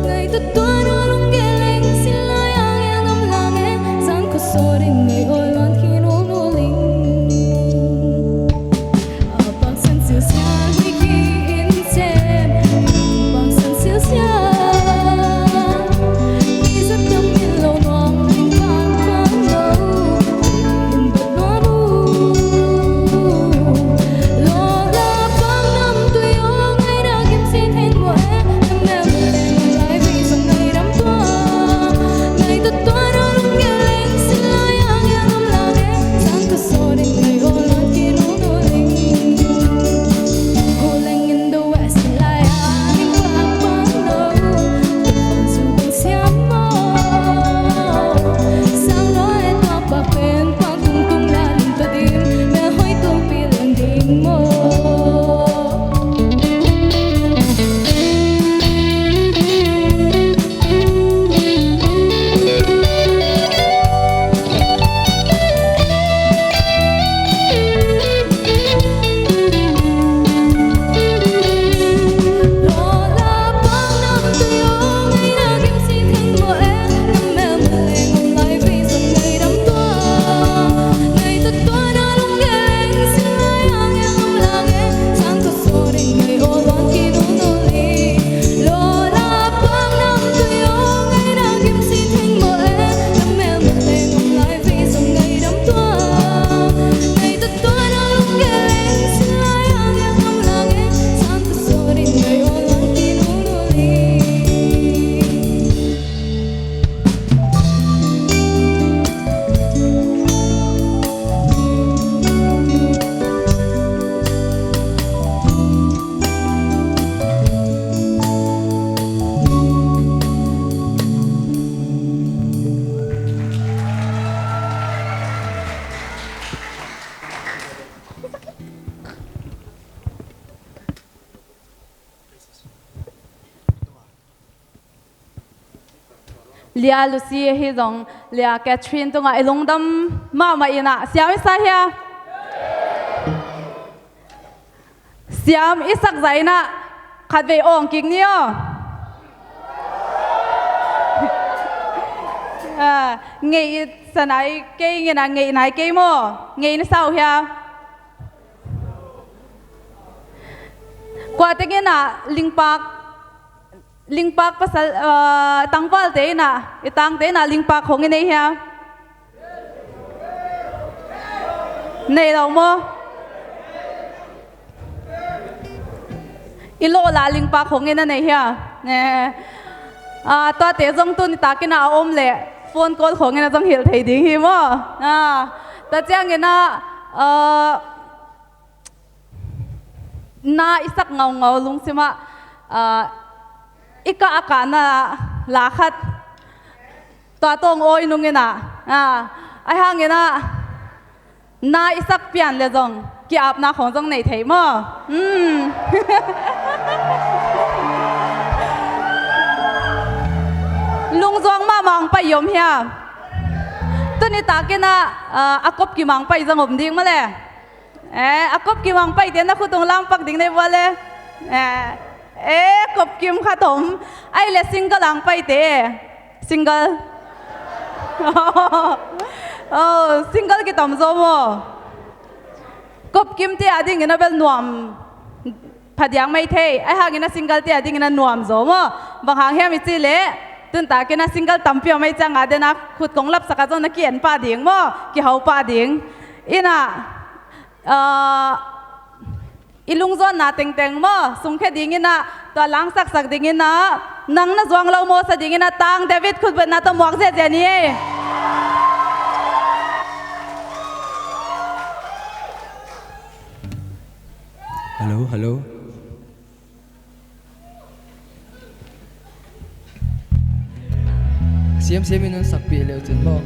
Ngai tua tua na lungge leng sin lai ang yang nam lang e, zan khua sawt in ngai aw luan khin ul ul ing. A paksan siusiau hi ki in sem, paksan siusiau. Mi zat tam in lo nuam Lingpak pang lo, in bat nuam uh. Lawh la pak nam tui aw, ngaina gim si theng mawh e, na melmawh leng om lai vei zong ngaidam tua. Ngai tua tua na lungge leng sin lai ang yang nam lang e, zan khua sawt in ngai aw luan khin ul ul ing. Lia Lucy ahi zong, Lia Catherine tungah i lungdam mahmah in ah, siam i sa hia? Siam i sak zah in ah, khatvei awng kik ni aw. Ah, ngeih i sa nai kei ing in ah, ngeih nai kei maw? Ngeih na sa uh hia? Kua teng in ah Lingpak Lingpak pasal, ah, tangvalte in ah, i tangte in ah Lingpak hong i nei hia? Nei lo maw? I lawh la Lingpak hong in a nei hia? Ne. Ah, tuate zong tuni tak in ah a om leh phone call hong in a zong hilh thei ding hi maw? Ah, tua ciangin ah, ah, na i sak ngaungau lungsim ah, ah, i kah a kahna la khat tua tawng awi nung in ah, ah, ahi hangin ah na i sak pian le zong ki-apna khong zong nei thei maw? Hmm. Lungzuang mahmah hong pai i om hia? Tuni takin ah, ah, a kop kimang pai zong om ding maw le. Eh, a kop kimang paite na khut tung lampak ding nei bua le. Eh, eh, kop kim khat om. Ai le single ang paite. Single. Oh, single kitam zo maw. Kop kimte a dingin a bel nuam phadiang mai thei. Ai hangin a single te a dingin a nuam zo maw. Bang hang hiam i ci le. Tun takin a single tampi a mai ciang a den a khut kong lapsak a zong na ki-en pah ding maw. Kihau pah ding. Ina, ah, i lungzonna tengteng maw, sungkhia dingin ah, tua langsaksak dingin ah, nang na zuang lo mawsa dingin ah, Tang David khutbetna tawh muak ziahziah ni ei. Hello, hello. Siamsiam in hong sakpih leu cin maw.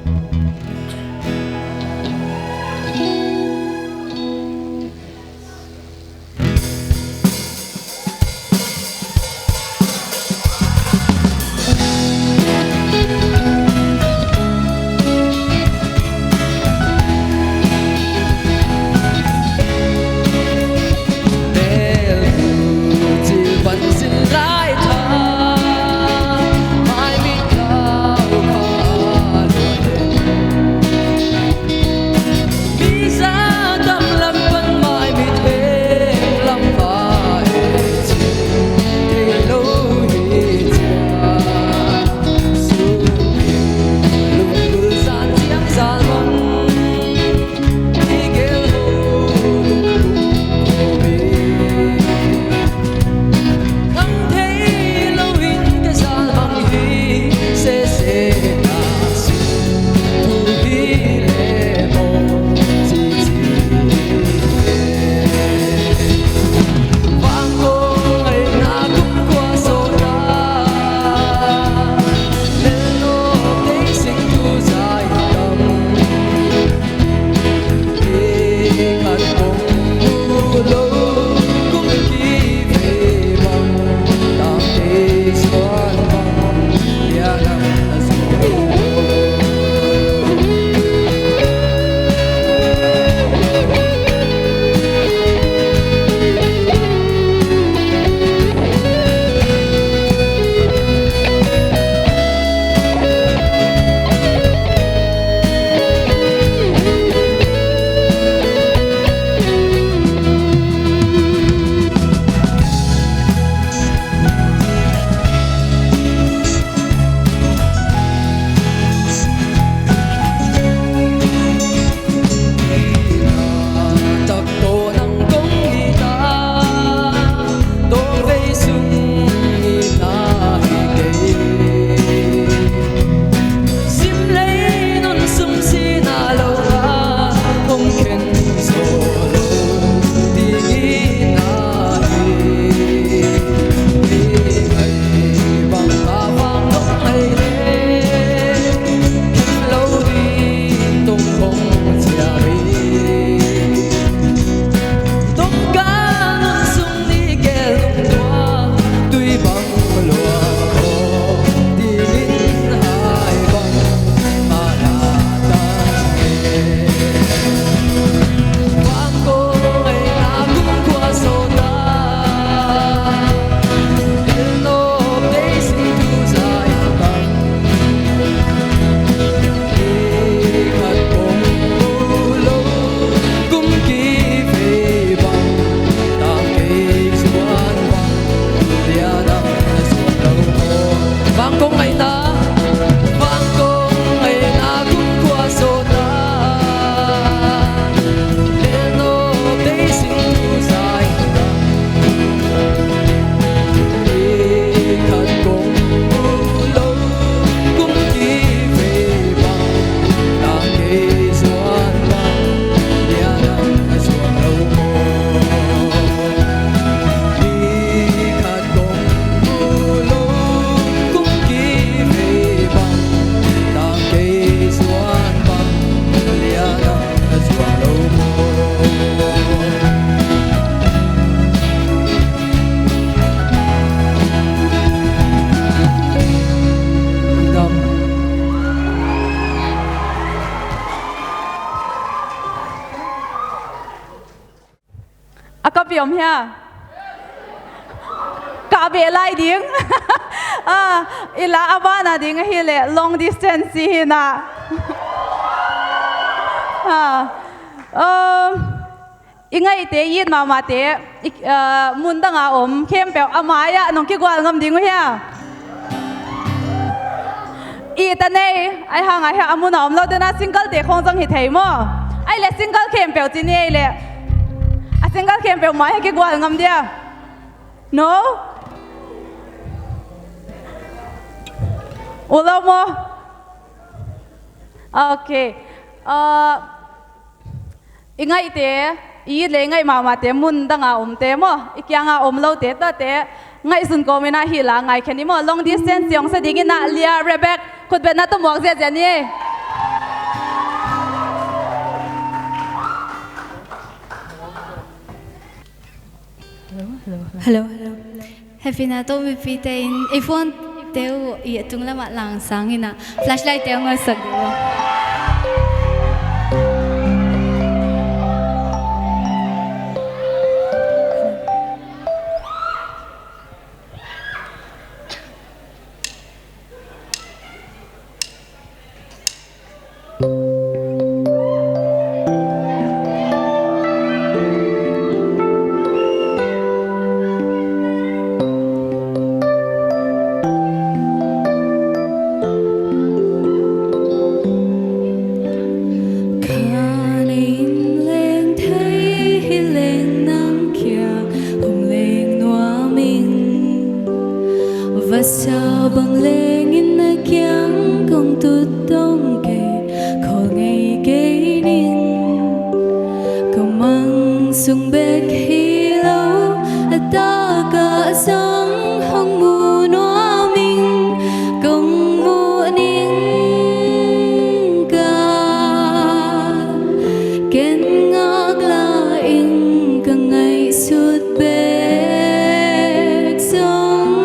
Kap i om hia? Kap beh lai ding. Ah, i la a ban a ding ahih leh long distance hi na. Ah, um, i ngaihte, i it mahmahte, i, ah, mun dang a om khempeuh a mai-ah nong kigual ngam ding uh hia? It a nei, ahih hang a hia, a mun a om lo te na single te khong zong hi thei maw? Ahih leh single khempeuh ci ni ahih leh. A single khempeuh mai-ah kigual ngam dia? No? Ua lo maw? Ok. Ah, i ngaihte, i it leh i ngaih mahmahte, mun dang a omte maw, i kiang a om lote, tuate ngaihsun kawm in ah hih la ngai khen ni maw. Long distance ciang sa ding in ah, Lia, Rebek, khutbetna tawh muak ziahziah ni. Hello, hello, hello. Hello, hello. Hehpihna tawh mipite in i phone te uh i a tung lamah langsang in ah, flashlight te uh ngolsak dih uh. Kha nei in leng thei hi leng nang kiang hong leng nuam ing. Vasa bang leng in na kiang kong tut dong kei, khawl ngei kei ning. Ka mang sung bek hi lo, a tak ah zong hong mu nuam ing, kong muh ning ka. Ken ngaklah ing, ka ngaihsut bek zong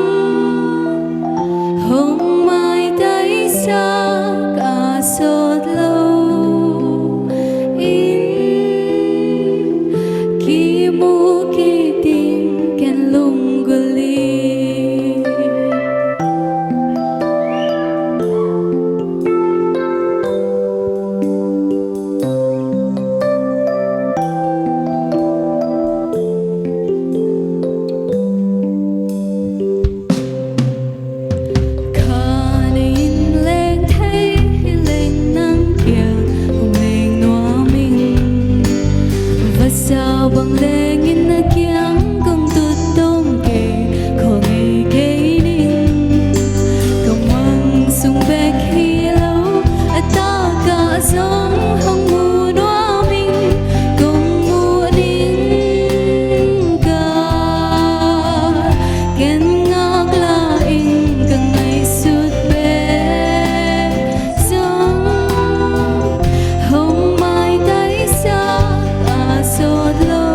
hong maitaisak a sawt lo in, kimu kik ding ken lunggulh hi. Kha nei in leng thei hi leng nang kiang hong leng nuam ing. Vasa bang leng in na kiang kong tut dong kei, khawl ngei kei ning. Ka mang sung bek hi lo, a tak ah zong hong mu nuam ing, kong muh ning ka. Ken ngaklah ing, ka ngaihsut bek zong hong maitaisak a sawt lo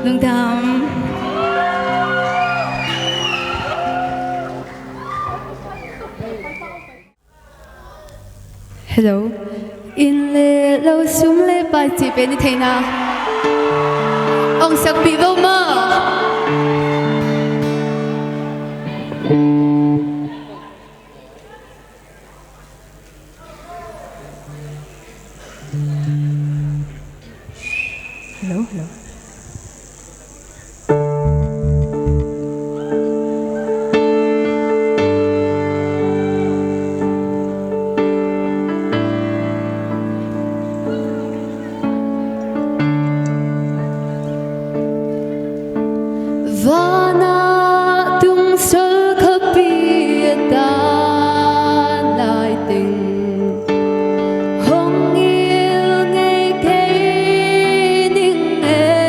Lungdam. Hello. Inn le lo, sum le pai cih pen i theihna hong sakpih vo maw. Hello, hello. Vanah tung sol khuapi a tan lai teng hong ngil ngei kei ning e.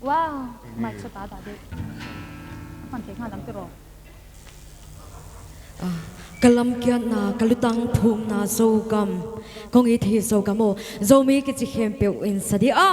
Wow, mai chata ta de. Man thei nga lam tiro. Ah, ka lamkiatna, ka lutang phumna Zogam kong it hi. Zogam aw, Zomi kici khempeuh in sa dih a.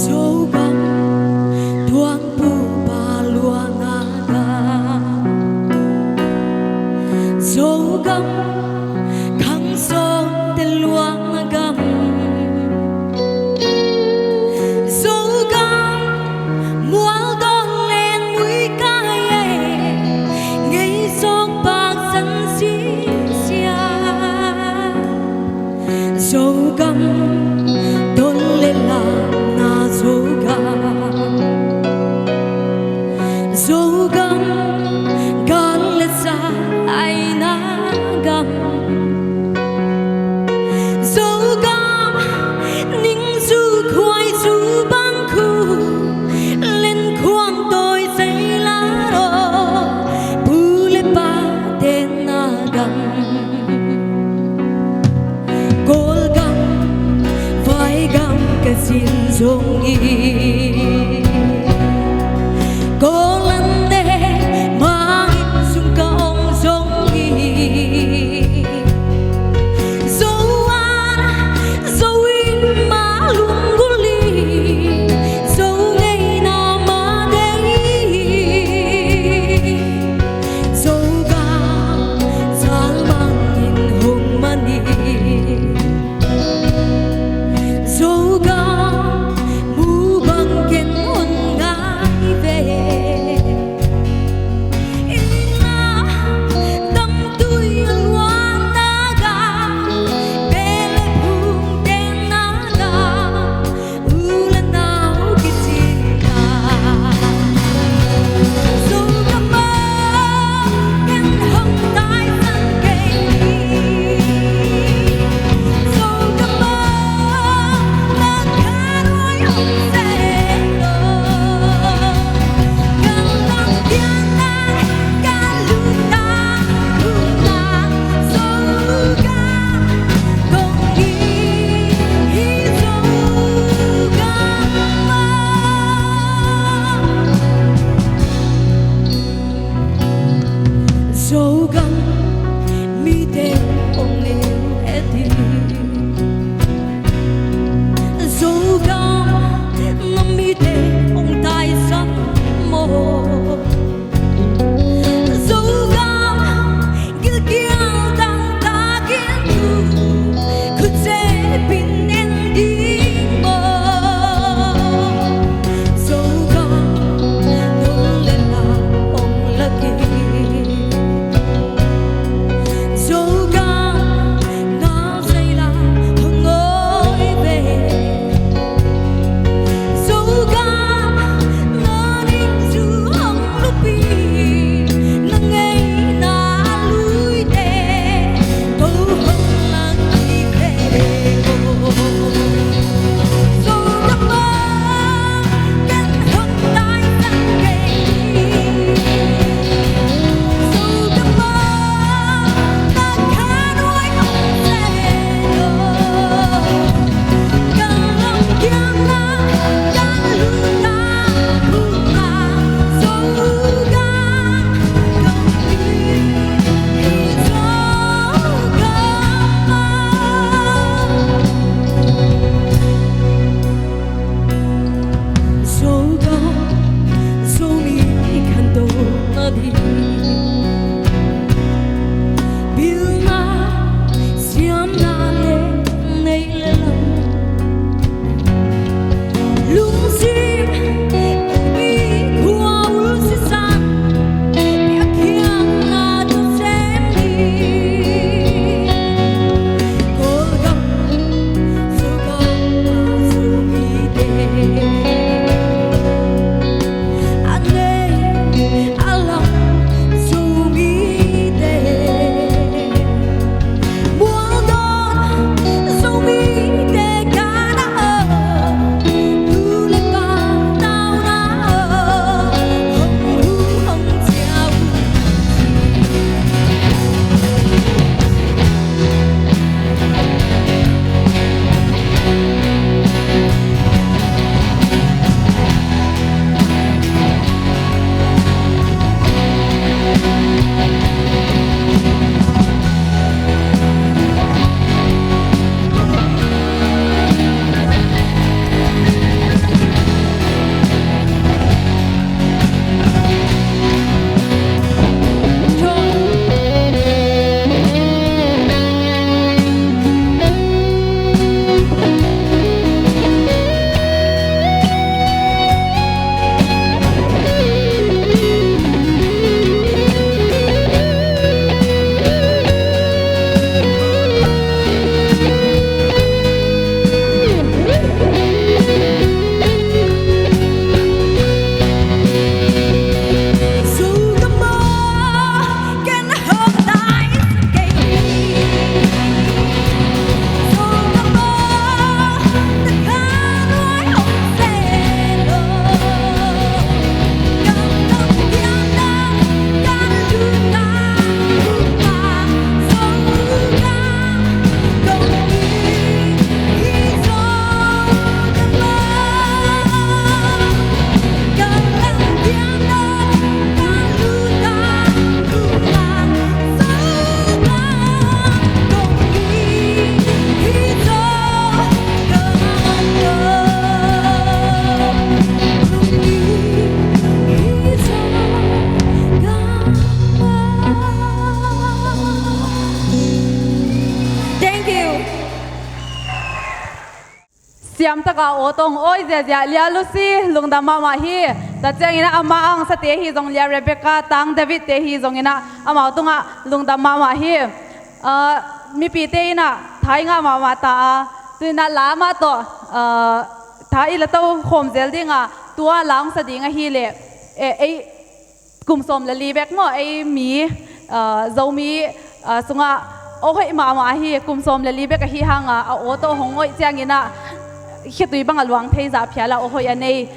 Zogam tuangpupa luang a gam, Zogam khang sawmte luang a gam, Zogam mual dong len mui kai e, ngei sawk pak san sin sia. Zogam ton le lamna Zogam, Zogam gal le sa aina gam, Zogam ningzu khuaizu bang khu, len khuang tawi zei la lo, pu le pa tenna gam. Kawlgam, vaigam ka sin zong hi. Kawlan ne mangin sung ka ong zong hi. Zo a, Zo in ma lunggulh hi. Zo ngeina ma deih hi. Zogam zal bangin hong man hi. Zogam mu bang ken hong ngai ve. Ina damtui a luanna gam, beh le phung tenna gam, u le nau kicinna. Zogam ah ken hong taisan kei hi. Zogam ah na khanhuai hong se lo. Ka lamkiatna, ka lutang phumna Zogam kong it hi. Zogam ah, Zogam mite hong neu et hi. Zogam na mite hong taisan maw? Zogam gilkial dangtak in thu, khutse pin en ding maw? Zogam nol le la ong lak in, Zogam ngal zei la hong ngawi ve. Zogam na ningzu hong lupi, na ngeina luite ko hong nang hi ve. Zogam ah ken hong taisan kei hi. Zogam ah na khanhuai hong se lo. Ka lamkiatna, ka lutang phumna Zogam kong it hi. Zogam ah, Zogam, Zomi khantohna ding pilna siamna le neih le lam, lungsim pumpi khua ulsisan piakkhiatna tawh sem hi. Kawlgam, Zogam a Zomite Lamtaka aw tawh hong awi ziazia Lia Lucy lungdam mahmah hi. Tua ciangin ah ama angsate hi zong Lia Rebecca, Tang David te hi zongin ah amau tungah lungdam mahmah hi. Ah, mipite in ah tha i ngah mahmah ta a, tu-in ah la mah tawh, ah, tha i la to khawm zel ding a, tua la hong sa ding ahih leh, eh, ei kum sawm le li bek maw, ei mi, ah, Zomi, ah, sungah aw hoih mahmah hi. Kum sawm le li bek ahih hang a, a aw tawh hong awi ciangin ah khitui bang a luang thei zah phial a aw hoih a nei.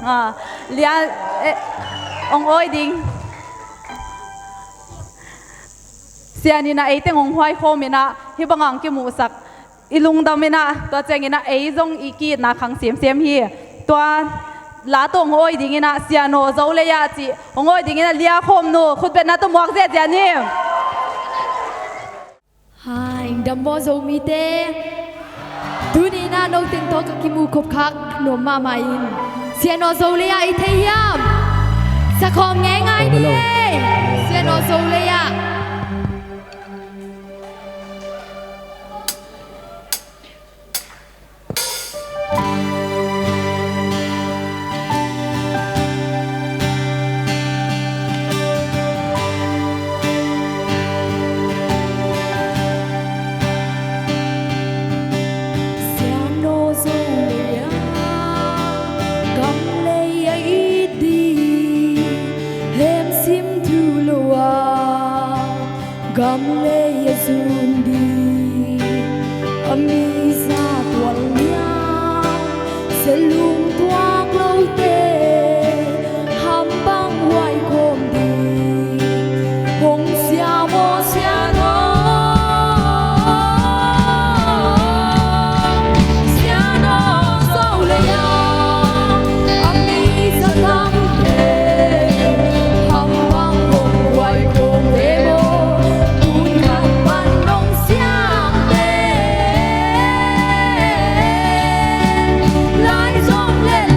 Ah, Lia, eh, hong awi ding. Sian in ah ei teng hong huai khawm in ah hih bang hong kimuhsak i lungdam in ah, tua ciangin ah ei zong i ki-itna khang semsem hi. Tua la tawh hong awi dingin ah Sian aw Zo Lei ah cih hong awi dingin ah Lia Khawm Nu khutbetna tawh muak ziazia ni. Hai, dam maw Zomite. Tuni in ah no teng tawh ka kimuh khop khak nuam mahmah ing. Sian aw Zo Lei ah i thei hiam? Sa khawm ngeingai ni. Sian aw Zo Lei ah. Sian aw Zo Lei ah gam lei a it ding, hem sim thu lo a gam lei a zun ding, a mi za tual liang, selum tuak lote ham bang huai khawm ding. Hong siam aw Sian aw, Sian aw Zo Lei ah a mi za tamte ham bang hong huai khawm ve maw? Tun khat pan nong siam teh lai zong lel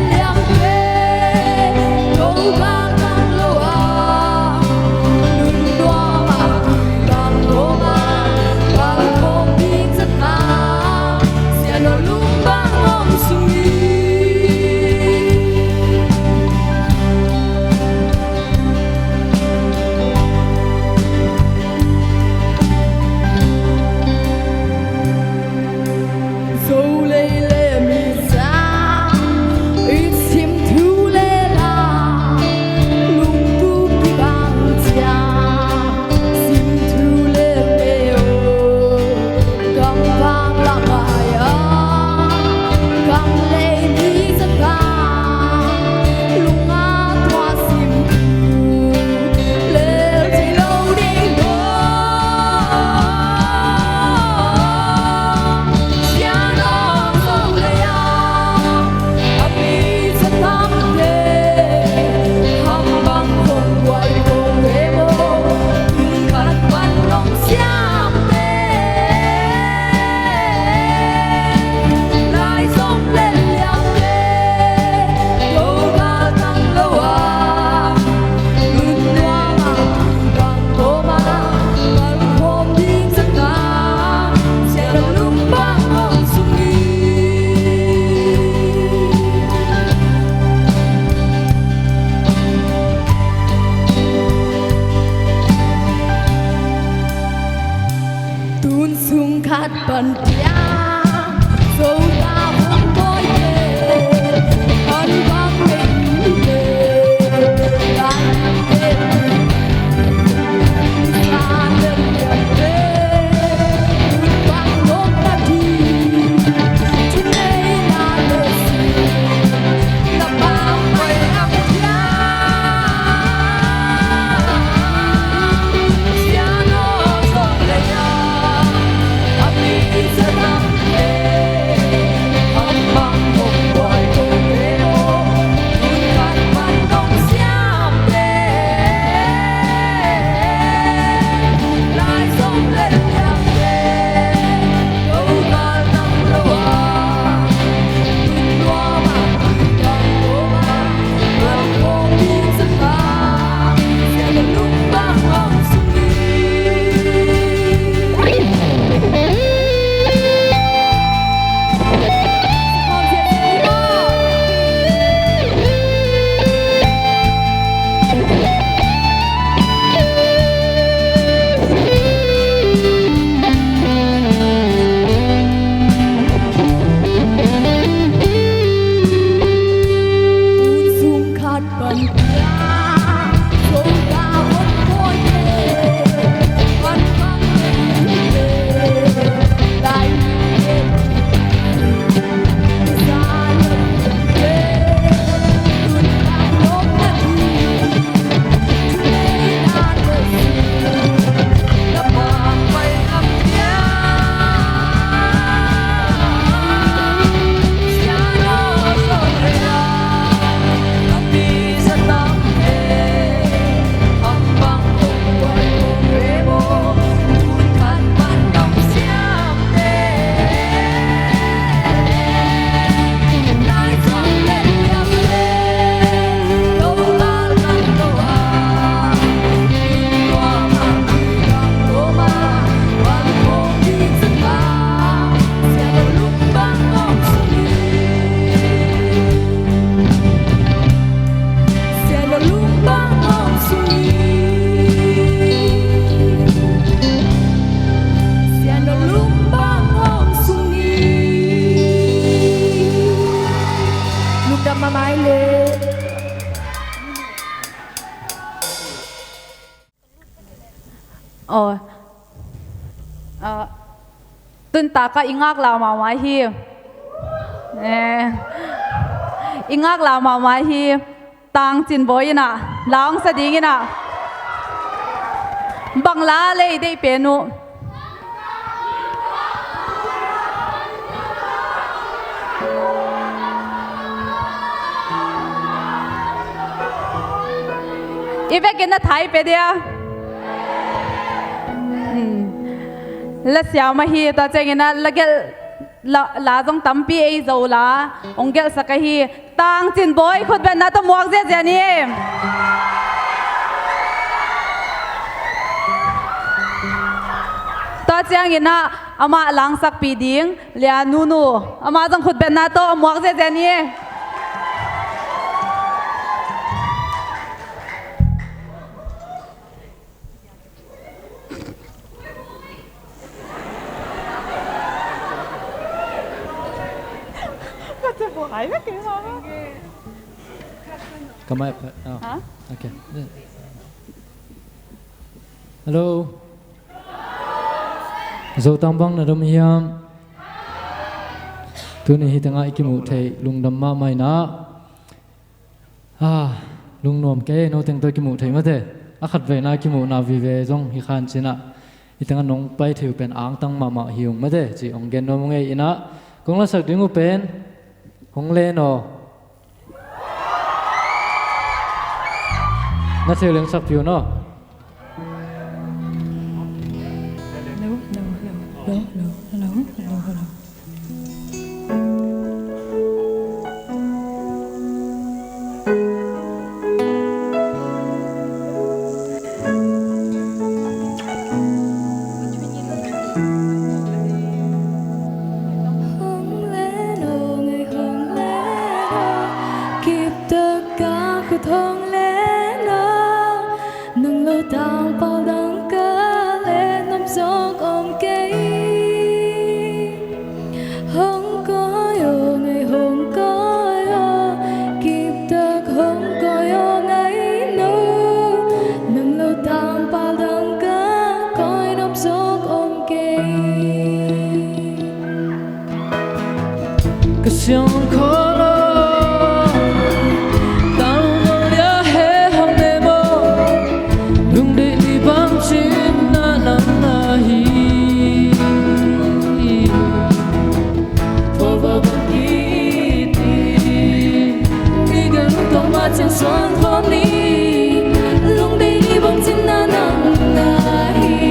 Aw. Ah, tun taka i ngaklah mahmah hi. Eh, i ngaklah mahmah hi. Tangcin Bawi in ah la hong sa ding in ah, bang la lei deih pen uh. I vekin na thai pe dia. Hmm. La siam ahi, tua ciangin ah la gelh la, la zong tampi ei zo la hong gelhsak ahi. Tangcin Bawi khutbetna tawh muak ziahziah ni. Tua ciangin ah amah la hong sakpih ding Lia Nunu, amah zong khutbetna tawh muak ziahziah ni. Ka mic, oh. Ha? Okay. Hello. Zotang bang na dam hiam? Tuni hi tengah i kimuh theih lungdam mahmah in ah. Ah, lungnuam kei, no teng tawh kimuh thei mate. A khat veina kimuhna vive zong hi khan cinah, i tengah nong pai thei uh pen angtang mahmah hi ung mate, ci hong gen nuam ung ei. Inah kong lasak ding uh pen hong len aw. Na thei uh leng sakpih un aw. Hello, hello, hello, hello, hello, hello, hello, hello. Hong len aw, ngai hong len aw, kiptak ka khut hong len aw. Nang lo tangpal dang ka len nop zawk om kei. Hong kawi aw, ngai hong kawi aw, kiptak hong kawi aw, ngai no. Nang lo tangpal dang ka kawi nop zawk om kei. Ka siangkhol aw, tangval lia he hong ne maw, lungdeih ni bang cin na nang na hi. Volvo bang kiti, ni gan tong ma cin suan khawm ni, lungdeih ni bang cin na nang na hi.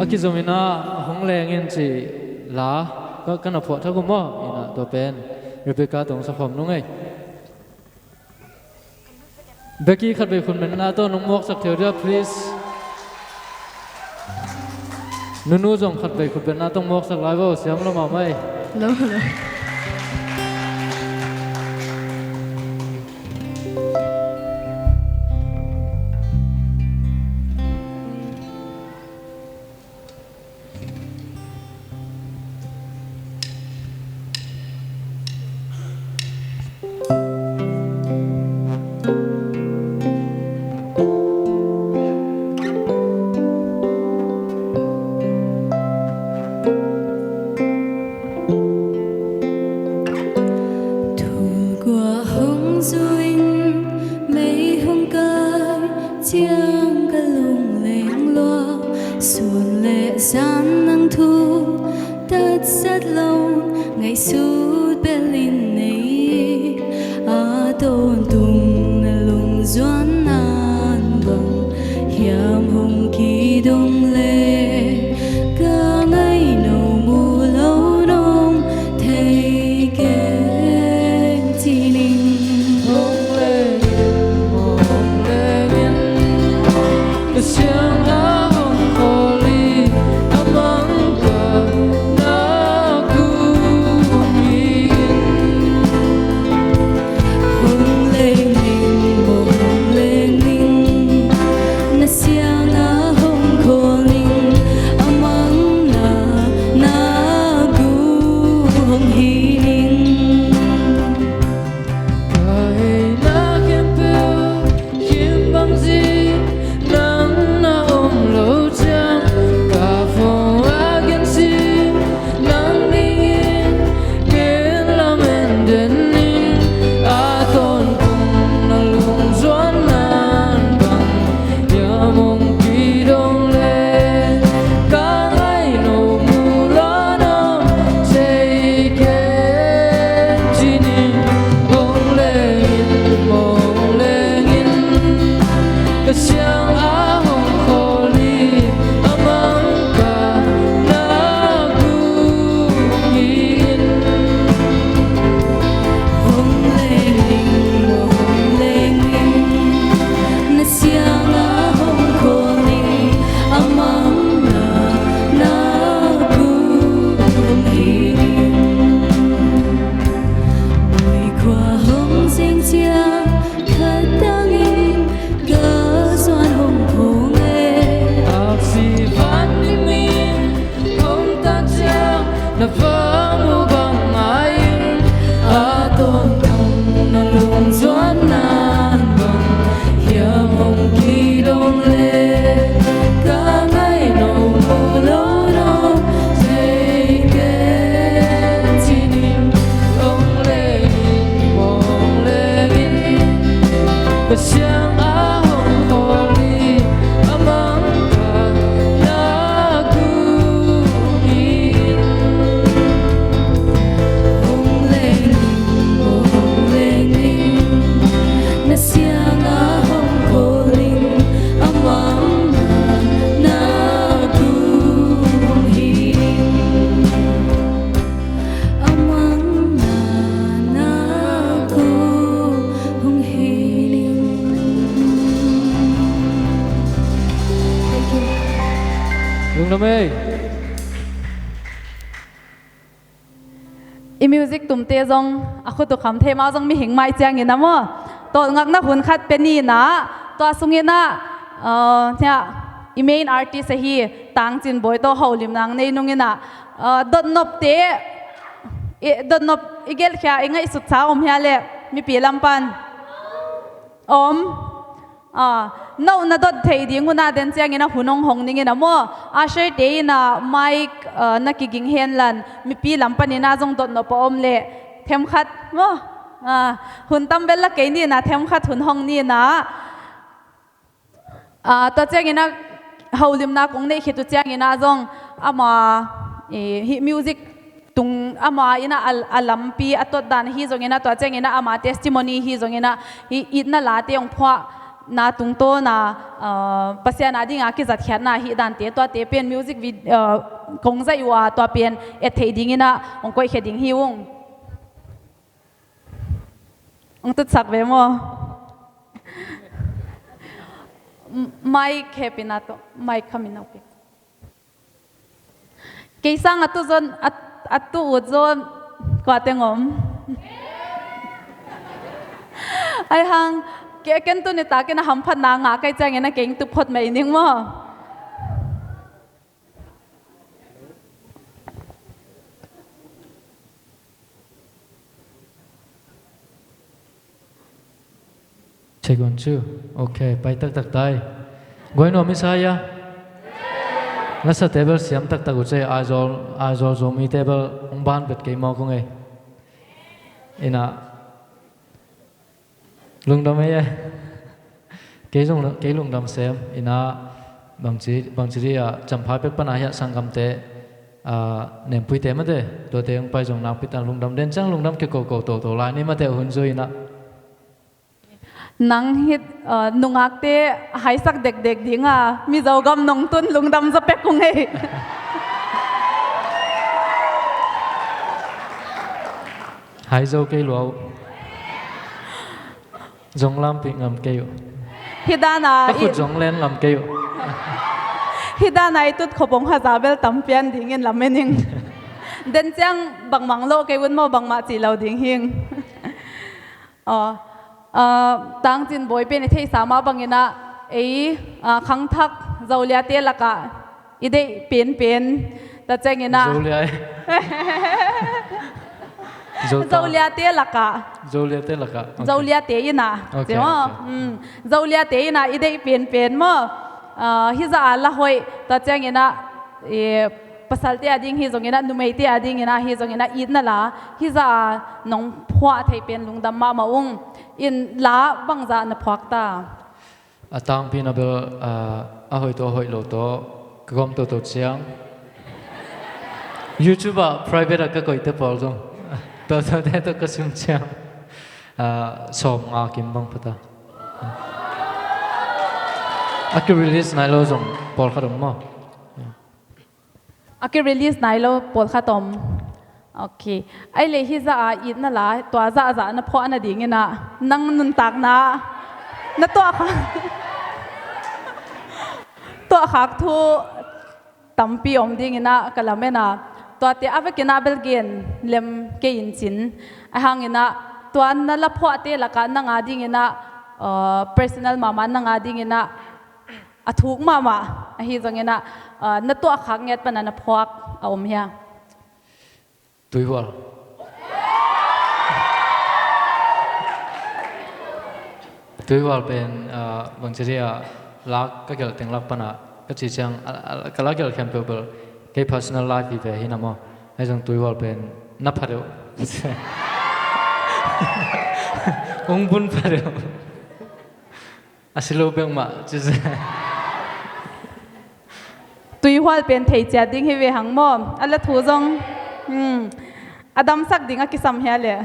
Kizom in ah hong leng in ci la ka, ka na phuah thak uh maw? In ah tua pen Rebecca tawh hong sakhawm nung ei. Becky, khatvei khutbetna tawh nong muaksak thei uh dia, please. Nunu zong khatvei khutbetna tawh muaksak lai vo, siam lo mahmah ei. Lo, lo. Tul kua hong zu in mei hong kai ciang ka lungleng lua, sun le zan nang thu tatsat lo, ngaihsut bel in nei. A tawntung na lungzuan nan bang hiam hong kidong le, ka ngaih no mu lo nong thei keng ci ning. Hong leng in, hong leng in, ka siang a hong khawl hi, a mang ka na gu hong hi in. Hong leng ning, hong leng ning, na siang a hong khawl ning, a mang na, na gu hong hi ning. Ka heina khempeuh kim bang zi, nang na om lo ciang, ka phone a gen zi, nang dingin gen lamen den ning. A tawntung na lungzuan nan bang hiam hong kidong le, ka ngaih no mu lo nong thei keng ci ning. Hong leng in, hong leng in, ka siang a hong khawl hi, a mang ka na gu hong hi in. Hong leng ning, hong leng ning, na siang a hong khawl ning, a mang na, na gu hong hi ning. Muikhua hong zeng ciang khat tangin ka zuan hong khong e. Aksi van dim in hong tan ciang na va mu bang ngai in. A tawntung na lungzuan nan bang hiam hong kidong le, ka ngaih no mu lo nong thei keng ci ning. Hong leng in, hong leng in, ka siang a hong khawl hi, a mang ka na gu hong hi in. Hong leng ning, hong leng ning, na siang a hong khawl ning, a mang na, na gu hong hi ning. A mang na, na gu hong hi ning. Thank you. Lungdam ei. I music tumte zong a khut uh kham thei, amau zong mihing mah i ciangin a maw, tawlngakna hun khat pia ni in ah, tua sungin ah, uh, i main artist ahi Tang Cin Bawi tawh holimna nei nung in ah, uh, dotnopte, i, dotnop i gelhkhia, i ngaihsutsa om hia leh, mipi lam pan om. Ah, no na dot thei ding hun a den ciangin a hun hong hong ning in a maw. Usher te in a mic, ah, na kiging hen la, mipi lam panin a zong dotnop a om leh themkhat maw. Ah, hun tam bel la kei ni in a, themkhat hun hong ni in a. Ah, tua ciangin a holimna kong neih khit uh ciangin a zong ama, eh, hih music tung ama in a, a, a lampi a tot dan hi zongin a, tua ciangin a ama testimony hi zongin a, i, itna late hong phuah, na tungtawn a, ah, Pasian a ding a kizatkhiatna hih dante, tuate pen music vid-, ah, kong zaih uh a, tua pen et theih dingin ah hong koihkhia ding hi ung. Hong tutsak ve maw? M-, mic hehpihna tawh, mic khamin a uk hi. Kei sang a tu zon, a, a tu ut zon, kua teng om. Ai hang, ke-, ken tu nitak in a hamphatna ngah ka hih ciangin a kei tu phot mai ning maw? Check one, two. Ok, pai taktak tai. Guai nuam i sa hia? Lasa table siam taktak uh ci, Aizawl, Aizawl Zomi table hong ban bet kei maw kong ei. Ina. Lungdam ei e. Kei zong, kei lungdam sem. Ina bangci, bangci di a, Champhai pek pana hia sanggamte, a, nempuite mate, tuate hong pai zong nakpi tan lungdam den ciang lungdam kikoko toto lai ni mate hun zui ina. Nang hih, a, nungakte haisak dekdek ding a, Mizo gam nong tun lungdam zaw pek kong ei. Hai zo kei lua uh. Zong lampih ngam kei uh. Hih dan a ka khut i zong len ngam kei uh. Hih dan a i tut khop hong haza bel tam pian dingin lamen ing. Den ciang bangmah hong lo kei un maw, bangmah cih lo ding hi ing. Aw, ah, Tangcin Bawi pen i theihsa mah bangin ah, ei, ah, khangthak Zoliate lakah i deih penpen, tua ciangin ah. Zolia e. Zo ta. Zoliate lakah. Zoliate lakah. Ok. Zoliate in ah. Ok, ci maw? Ok. Mm. Zoliate in ah i deih penpen maw? Ah, hih zah a la hoih, tua ciangin ah, i, pasalte a ding hi zongin ah, numeite a dingin ah hi zongin ah, itna la, hih zah a nong phuah thei pen lungdam mahmah ung. In la bangzah na phuak ta? A tangpi na bel, ah, a hoih tawh, a hoih lo tawh, ka gawm toto ciang. YouTube ah private ah ka koihte pawl zong. Toto te tawh ka sim ciang. Ah, sawm nga kim bang pha ta. A ki-release nai lo zong pawlkhat om maw? A ki-release nai lo pawlkhat om. Ok. Ai le hih zah a itna la, tua zahzah na phuah nadingin ah, nang nuntakna, na tuahkhak, tuahkhak thu tampi om dingin ah ka lamen a. Tuate a vekin ah bel gen lem kei in cin. Ahih hangin ah, tua na la phuahte lakah nang a dingin ah, uh, personal mahmah nang a dingin ah, a thuk mahmah, ahi zongin ah, ah, na tuahkhak ngiat pan a na phuak a om hia? Tuihual. Tuihual pen, ah, bangci dia, la ka gelh teng lak pan a, ka ci ciang, a, a, ka la gelh khempeuh bel, kei personal life hi ve hi na maw. Ahi zong Tuihual pen, na pha deuh. Ung bun pha deuh. A si lo bek mah, ci se. Tuihual pen thei ciat ding hi ve hang maw. A la thu zong, hmm, a damsak ding a kisam hia le.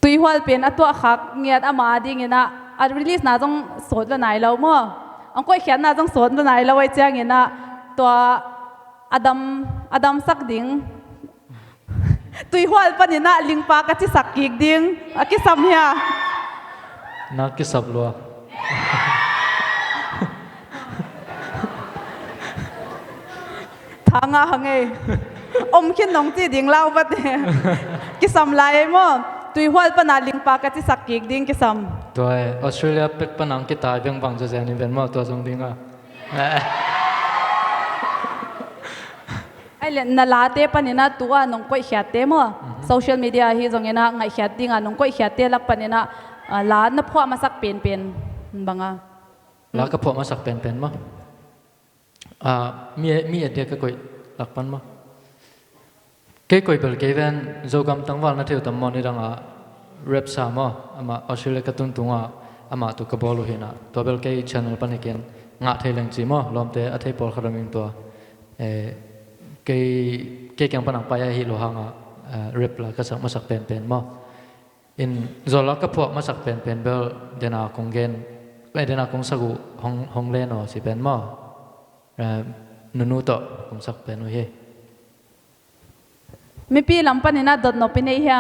Tuihual pen a tuahkhak ngiat ama dingin ah, a release na zong sawt lo nai lo maw. Ang koihkhiatna zong sawt lo nai lo ahi ciangin ah, tua a dam, a damsak ding. Tuihual panin ah lingpa ka cisak kik ding a kisam hia? Na kisap lua. Tha ngah hang ei. Om khin nong ci ding lau vat e. Kisam lai ei maw? Tuihual pan a lingpa ka cisak kik ding kisam. Tua e, Australia pek pan ang kitai beng bang zazen in ven maw, tua zong ding a. Ai le, na late panin ah tu a nong koihkhiatte maw? Mhm. Social media hi zongin ah ngaihkhiat ding a nong koihkhiatte lak panin ah, ah, la na phuah masak penpen bang a? La ka phuah masak penpen maw? Ah, mi, mi a dia ka koih lak pan maw? Kei koih bel kei ven Zogam tangval na thei uh tam maw, nidang a rap sa maw, amah Australia ka tun tung a, amah tu ka bawl uh hi na. Tua bel kei channel pan i ken ngah thei leng ci maw, lawmte a thei pawlkhat om ing tua. Eh, kei, kei kiang pan ang pai a hi lo hang a, eh, rap la ka sak masak penpen maw. In zawla ka phuah masak penpen bel dena kong gen, eh, dena kong sak uh hong, hong len aw ci pen maw. Eh, nunu tawh kong sak pen uh hi. Mipi lam panin ah dotnop i nei hia?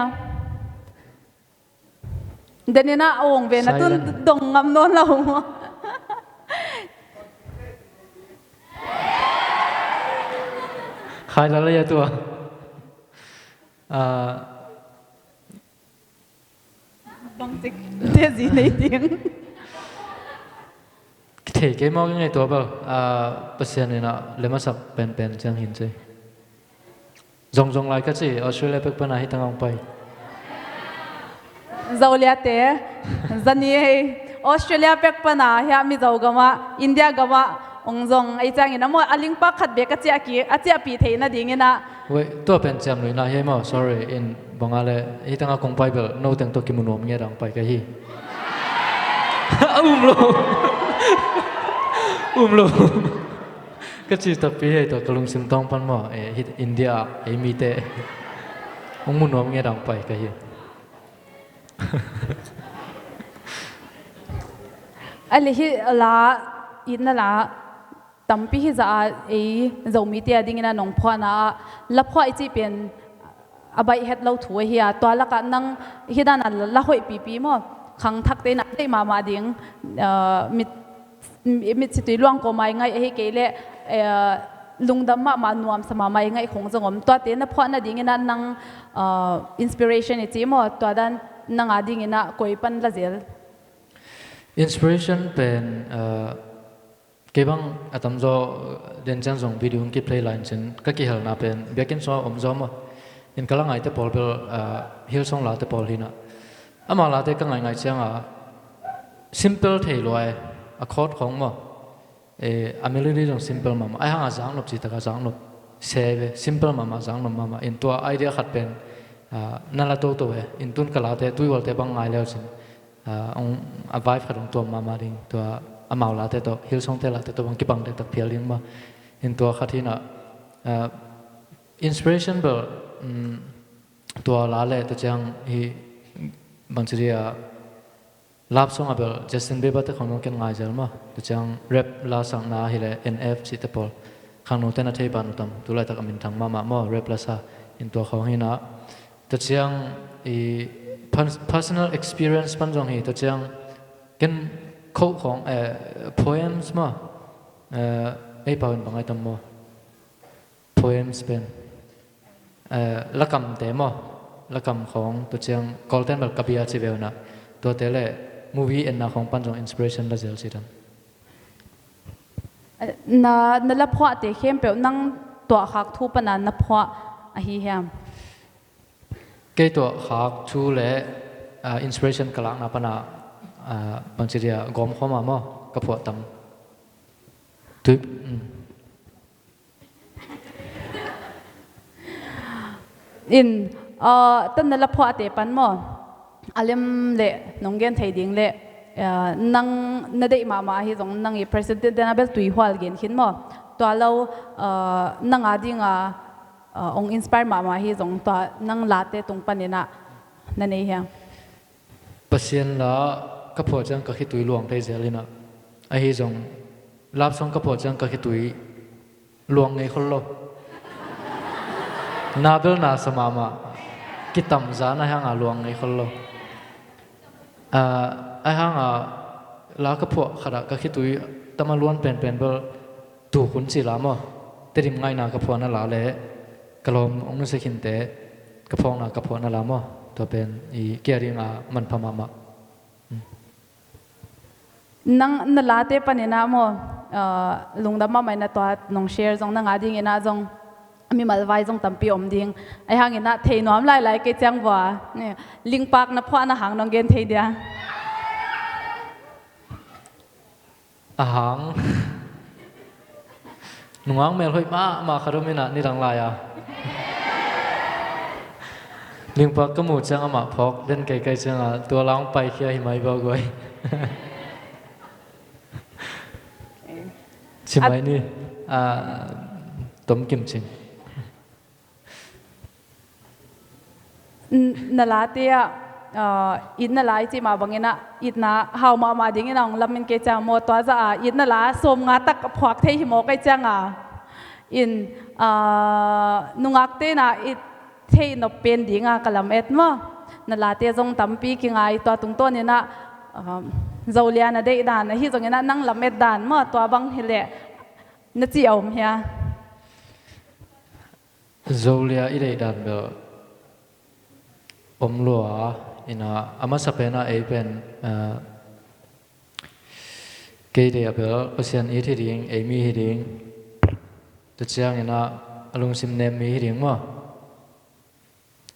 Denin ah a ong ve na tun dong ngam nawn lo maw? Khai la la ya tua. Ah, Bangtik te zi nei ding. Kithei kei maw, ka ngaihtuah bel, ah, Pasian in ah lem a sak penpen ciang hin ci. Zongzong lai ka ci, Australia pek pana hi tangah hong pai. Zolia te, zani hei, Australia pek pana hiah Mizo gamah, India gamah, ong zong ei ciangin a maw, a lingpak khat bek a ciah ki, a ciahpih theih nadingin ah. Wei, tua pen ciam luina hi maw, sorry, in banga le, hi tangah kong pai bel, no teng tawh kimu nuam nge dang pai ka hi. A um lo. Um lo. Ka ci takpi hei tua ka lungsim tawng pan maw, eh, hi India, ei mite. Ong mu nuam nge dang pai ka hi. A le hi la, itna la, tampi hi za a ei Zomite a dingin a nong phuahna ah, la phuah i cih pen a baih het lo thu ahi a, tua lakah nang hi dan a la hoih pipi maw, khangthakte in a deih mahmah ding, ah, mit, mit situi luang kawma i ngaih ahi kei leh, eh, lungdam mahmah, nuamsa mahmah i ngaih khong zong om. Tuate na phuah nadingin ah nang, ah, inspiration i cih maw, tua dan nang a dingin ah koi pan la zel? Inspiration pen, ah, kei bang a tamzaw, den ciang zong video hong kiplay lai in cin, ka kihelna pen biakinn sungah om zaw maw. In ka la ngaite pawl bel, ah, Hillsong late pawl hi in ah. Ama late ka ngaingai ciangah simple thei lua e, a chord khong maw. Eh, a melody zong simple mahmah. Ahi hangah zaknop cih takah zaknop se ve, simple mahmah, zaknop mahmah. In tua idea khat pen, ah, na la toto e. In tun ka late, Tuihualte bang ngai leu cin. Ah, ong, a vibe khat ong tuam mahmah ding. Tua amau late tawh, Hillsongte late tawh bang kibang dektak phial ding maw. In tua khat hi in ah, ah, inspiration bel, mm, tua la le tua ciang hi bangci dia, love song a bel Justin Bieber te khong nong ken ngai zel maw. Tua ciang rap la sakna hi le N F cihte pawl. Khangnote na thei ban uh tam. Tu laitak a minthang mahmah maw, rap la sa. In tua khong hi in ah. Tua ciang i pers-, personal experience pan zong hi, tua ciang ken khoh khong, eh, poems maw, eh, ei pau in bang ai tam maw? Poems pen, eh, lakamte maw, lakam khong, tua ciang Kawlten bel kabia ci ve uh in ah. Tuate le movie enna khong pan zong inspiration la zel ci tam. Na, na la phuahte khempeuh nang tuahkhak thu pana na phuah ahi hiam? Kei tuahkhak thu le, ah, inspiration ka lakna pana, ah, bangci dia gawm khawm a maw, ka phuah tam. Tui, mm. In, ah, tan na la phuahte pan maw, a lem le nong gen thei ding le, ah, nang na deih mahmah ahi zong nang i president dena bel Tuihual gen khin maw. Tua lo, ah, nang a dinga, ah, ong inspire mahmah ahi zong tua nang late tung panin ah na nei hiam? Pasian la ka phuah ciang ka khitui luang thei zel in ah. Ahi zong love song ka phuah ciang ka khitui luang ngei khol lo. Na bel na sa mahmah. Kitamza na hanga luang ngei khol lo. Ah, ahi hanga la ka phuah khatah ka khitui tama luan penpen bel tukhun ci la maw. Tedim ngaihna ka phuahna la le ka lawm ong nusia khinte ka phawkna ka phuahna la maw. Tua pen i kia dinga manpha mahmah. Nang na late panin ah maw, ah, lungdam mahmah in ah tua nong share zong nang a dingin ah zong mimal vai zong tampi om ding. Ahi hangin ah thei nuam lailai kei ciang vua. Ni, lingpak na phuahna hang nong gen thei dia? A hang. Nungak melhoih mahmah khat om in ah nidang lai-a. Lingpak ka muh ciang amah phawk den kaikai ciangah tua la hong paikhia hi mai bau guai. Ci mai ni, ah, Tom Kim Cing. N-, na late ah, ah, itna la i cih mah bangin ah, itna hau mahmah dingin ah hong lam in kei ciang maw, tua zah a itna la sawmnga tak a phuak thei hi maw kei ciang a. In, ah, nungakte in ah i theih nop pen ding a ka lam et maw. Na late zong tampi kingai, tua tungtawn in ah, ah, Zolia na deih dan ahi zongin ah nang lam et dan maw, tua bang hi leh na cih a om hia? Zolia i deih dan bel om lua, in ah a masa pen ah ei pen, ah, kei deih a bel Pasian it hi ding, ei mi hi ding, tua ciangin ah a lungsim nem mi hi ding maw.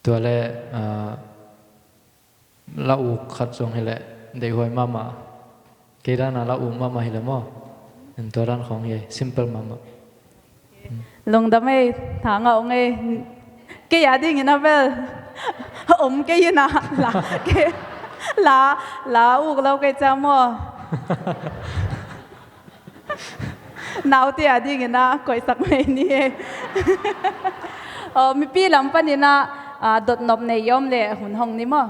Tua leh, ah, la uk khat zong hi leh deihhuai mahmah. Kei dan a la uk mahmah hi leh maw. In tua dan khawng hi, simple mahmah. Lungdam ei, tha ngah ung ei. Kei a dingin ah bel om kei in ah la, kei la, la uk lo kei ciang maw. Naute a dingin ah koihsak mai ni ei. Aw, mipi lam panin ah, ah, dotnop nei i om leh hun hong ni maw.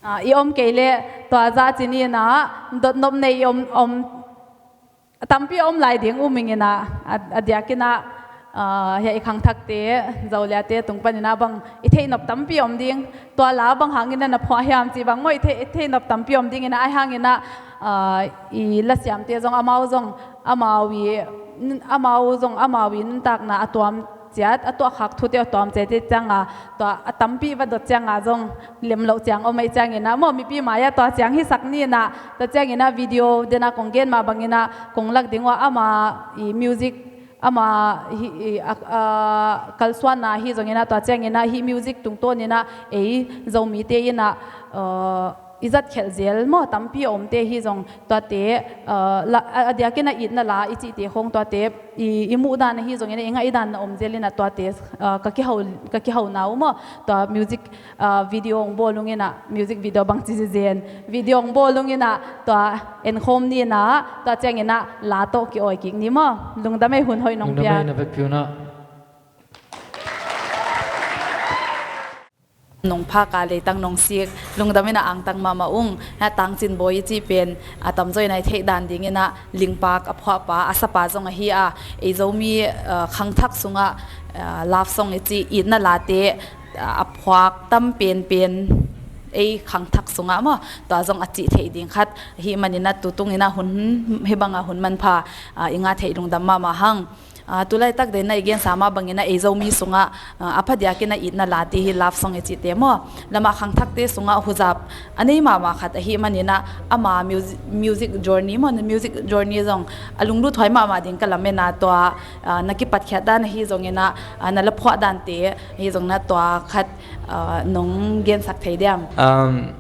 Ah, i om kei leh tua zah ci ni in ah, dotnop nei i om, om a tampi a om lai ding um ing in ah, a, a diakin ah, ah, hiah i khangthakte, Zoliate tung panin ah bang i theih nop tampi om ding, tua la bang hangin ah na phuah hiam cih bang maw, i theih, i theih nop tampi om ding in ah, ahi hangin ah, ah, i lasiamte zong amau zong amau i, amau zong amau i nuntakna a tuam ciat a tuahkhak thute a tuam ciat te ciang a, tua a tampi va dot ciang a zong lem loh ciang om ei ciangin ah maw, mipi mai-ah tua ciang hisak ni in ah, tua ciangin ah video den ah kong gen mah bangin ah kong lak ding uh a, ama i music, ama hi, i, a, a, kalsuanna hi zongin ah, tua ciangin ah hih music tungtawnin ah ei Zomite in ah, uh, i zat khelh zel maw, tampi a omte hi zong tuate, uh, la, a, a diakin ah itna la i cihte khawng tuate i, i muh dan ahi zongin ah, i ngaih dan na om zel in ah tuate, uh, ka kihau, ka kihau na uh maw, tua music, uh, video hong bawl ung in ah, music video bang ci zen, video hong bawl ung in ah, tua enkhawm ni in ah, tua ciangin ah la tawh ki-awi kik ni maw. Lungdam ei, hun hoih nong piak. Lungdam ei, na vekpi un ah. Nong phak a leitang nong sik, lungdam in ah angtang mahmah ung. Hi a Tangcin Bawi i cih pen, a tamzaw in ah i theih dan dingin ah lingpak a phuahpa, a sapa zong ahi a, ei Zomi, ah, khangthak sungah, ah, love song i cih itna late, ah, a phuak tam penpen ei khangthak sungah maw, tua zong a cih theih ding khat ahih manin ah tu tungin ah hun hih bangah hun manpha, ah, i ngah theih lungdam mahmah hang. Ah, tulaitak den ah i gensa mah bangin ah ei Zomi sungah, ah, a phadiakin ah itna late hi love song i cihte maw. Lamah khangthakte sungah huzap a nei mahmah khat ahih manin ah ama music, music journey maw, na music journey zong a lungluthuai mahmah ding ka lamen a, tua, ah, na kipatkhiat dan ahi zongin ah, ah, na la phuah dante ahi zongin ah tua khat, ah, nong gensak thei diam? Um,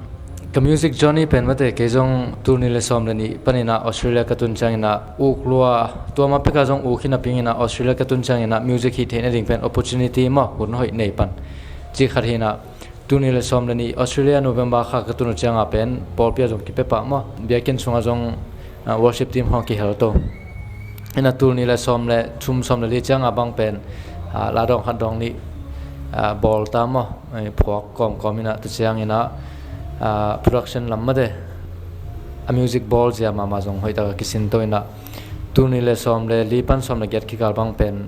ka music journey pen mate, kei zong tul nih le sawm le nih panin ah Australia ka tun ciangin ah uk lua, tua mah pek a zong uk hi napi-in ah Australia ka tun ciangin ah music hih theihna ding pen opportunity maw, hun hoih nei pan cih khat hi in ah, tul nih le sawm le nih Australia November kha ka tun uh ciang a pen pawlpi ah zong kipia pah maw, biakinn sungah zong, ah, worship team hong kihel to. In ah tul nih le sawm le thum, sawm le li ciang a bang pen, ah, la dawng khat dawng nih, ah, bawl ta maw, eh, phuak kawmkawm in ah, tua ciangin ah, ah, production lam mate, a music bawl zia mahmah zong hoihtak a kisin to in ah, tul nih le sawm le li pan sawm le giat kikal bang pen,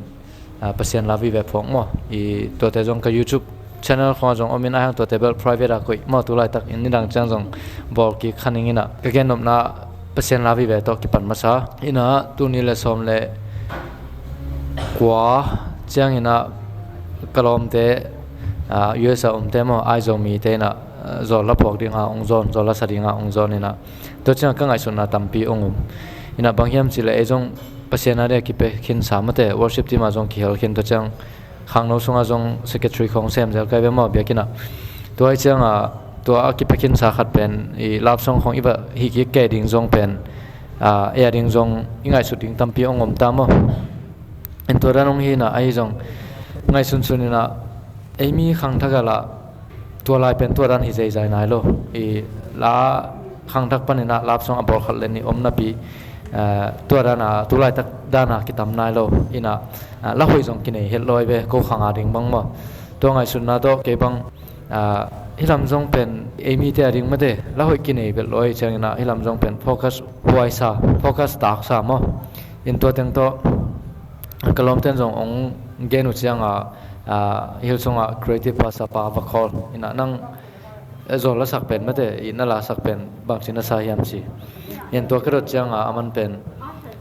ah, Pasian la vive phuak maw. I tuate zong ka YouTube channel khawngah zong om in, ahi hang tuate bel private a koih maw, tu laitak in nidang ciang zong bawl kik kha ning in ah, ka gennopna Pasian la vive tawh kipan masa. In ah tul nih le sawm le kua ciangin ah ka lawmte, ah, U S a omte maw, Aizawl mite in ah, ah, zawl la phuak ding a hong zawn, zawl la sa ding a hong zawn in ah, tua ciang ka ngaihsutna tampi hong um. In ah bang hiam cih leh ei zong Pasian a dia kipia khinsa mate, worship team ah zong kihel khin, tua ciang khangno sungah zong secretary khawng sem zel ka hi ve maw, biakinn ah. Tua hi ciang a, tua a kipia khinsa khat pen i love song khawng i va hih kik kei ding zong pen, ah, ei a ding zong i ngaihsut ding tampi hong om ta maw. In tua dan hong hi in ah, ahi zong ngaihsunsun in ah, ei mi khangthak ah lah tua lai pen tua dan hi zeizai nai lo. I la khangthak panin ah love song a bawl khat le nih om napi, Tua dana tulaitak dana kitam nai lo ina, la hoih zong kinei het lawi ve ko khanga ding bang maw. Tua ngaihsutna tawh kei bang hih lam zong pen ei mite a ding mate la hoih kinei vet lawi ciangina hih lam zong pen focus huaisa, focus taksa maw. In tua teng tawh ka lawmten zong ong gen uh cianga hih sunga creative pastor pa va call ina nang zawl lasak pen mate i na lasak pen bangci na sa hiam ci. In tua ka dot cianga aman pen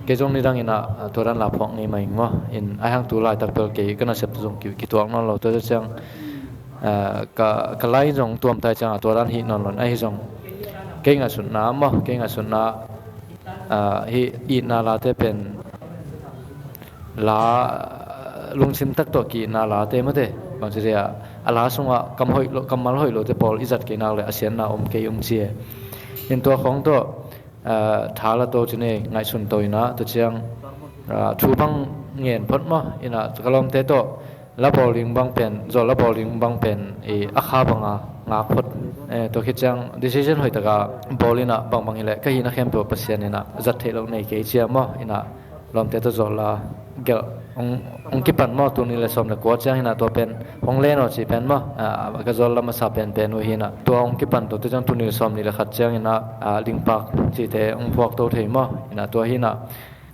kei zong nidang ina tua dan la phuak ngei mai maw. In a hang tu laitak bel kei ka nasep zong kituak nawn lo tua ciang ka lai zong tuamtai cianga tua dan hih nawn lo in ahi zong kei ngaihsutna maw, kei ngaihsutna hih itna late pen la lungsim tak tawh ki-itna late mate bangci dia a la sungah kammal hoih lote pawl i zat kei nak le a sianna om kei um ci e. In tua khawng tawh tha la to ci ne ngaihsun to ina tua ciang thu bang ngen phot maw ina ka lawmte tawh la bawl ding bang pen zawl la bawl ding bang pen a kha banga ngak phot. Tua khit ciang decision hoih taka bawl ina bangbang hileh ka hihna khempeuh Pasian ina zat theih lo nei kei cia maw ina lawmte tawh zawlla gelh hong kipan maw. Tul nih le sawm le kua ciang hina tua pen hong len aw ci pen maw. Ka zawlla masa penpen uh hina tua hong kipan tawh tua ciang tul nih le sawm nih le khat ciang hina lingpak cite hong phuak to thei maw. Hina tua hina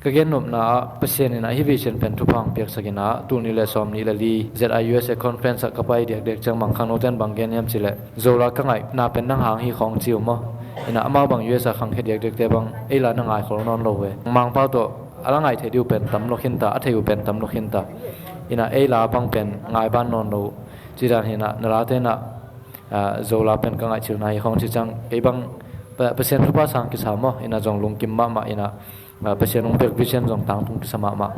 ka gennopna ah Pasian hina hih vision pen thupha hong piaksak hina tul nih le sawm nih le li Z I U S A conference ah ka pai diakdiak ciang bang khangnoten bang gen hiam cileh zola ka ngaihna pen nang hang hi khawng ci uh maw. Hina amau bang U S a khangkhia diakdiakte bang ei la na ngai khol nawn lo ve. Mangpau tawh a la ngaih thei dih uh pen tam lo khinta, a thei uh pen tam lo khinta. Ina ei la bang pen ngai ban nawn lo. Cidan hina na late na zola pen ka ngaih cilna hi khawng ci ciang kei bang Pasian thupha sang kisa maw. Ina zong lungkim mahmah ina Pasian hong pek vision zong tangtung kisa mahmah.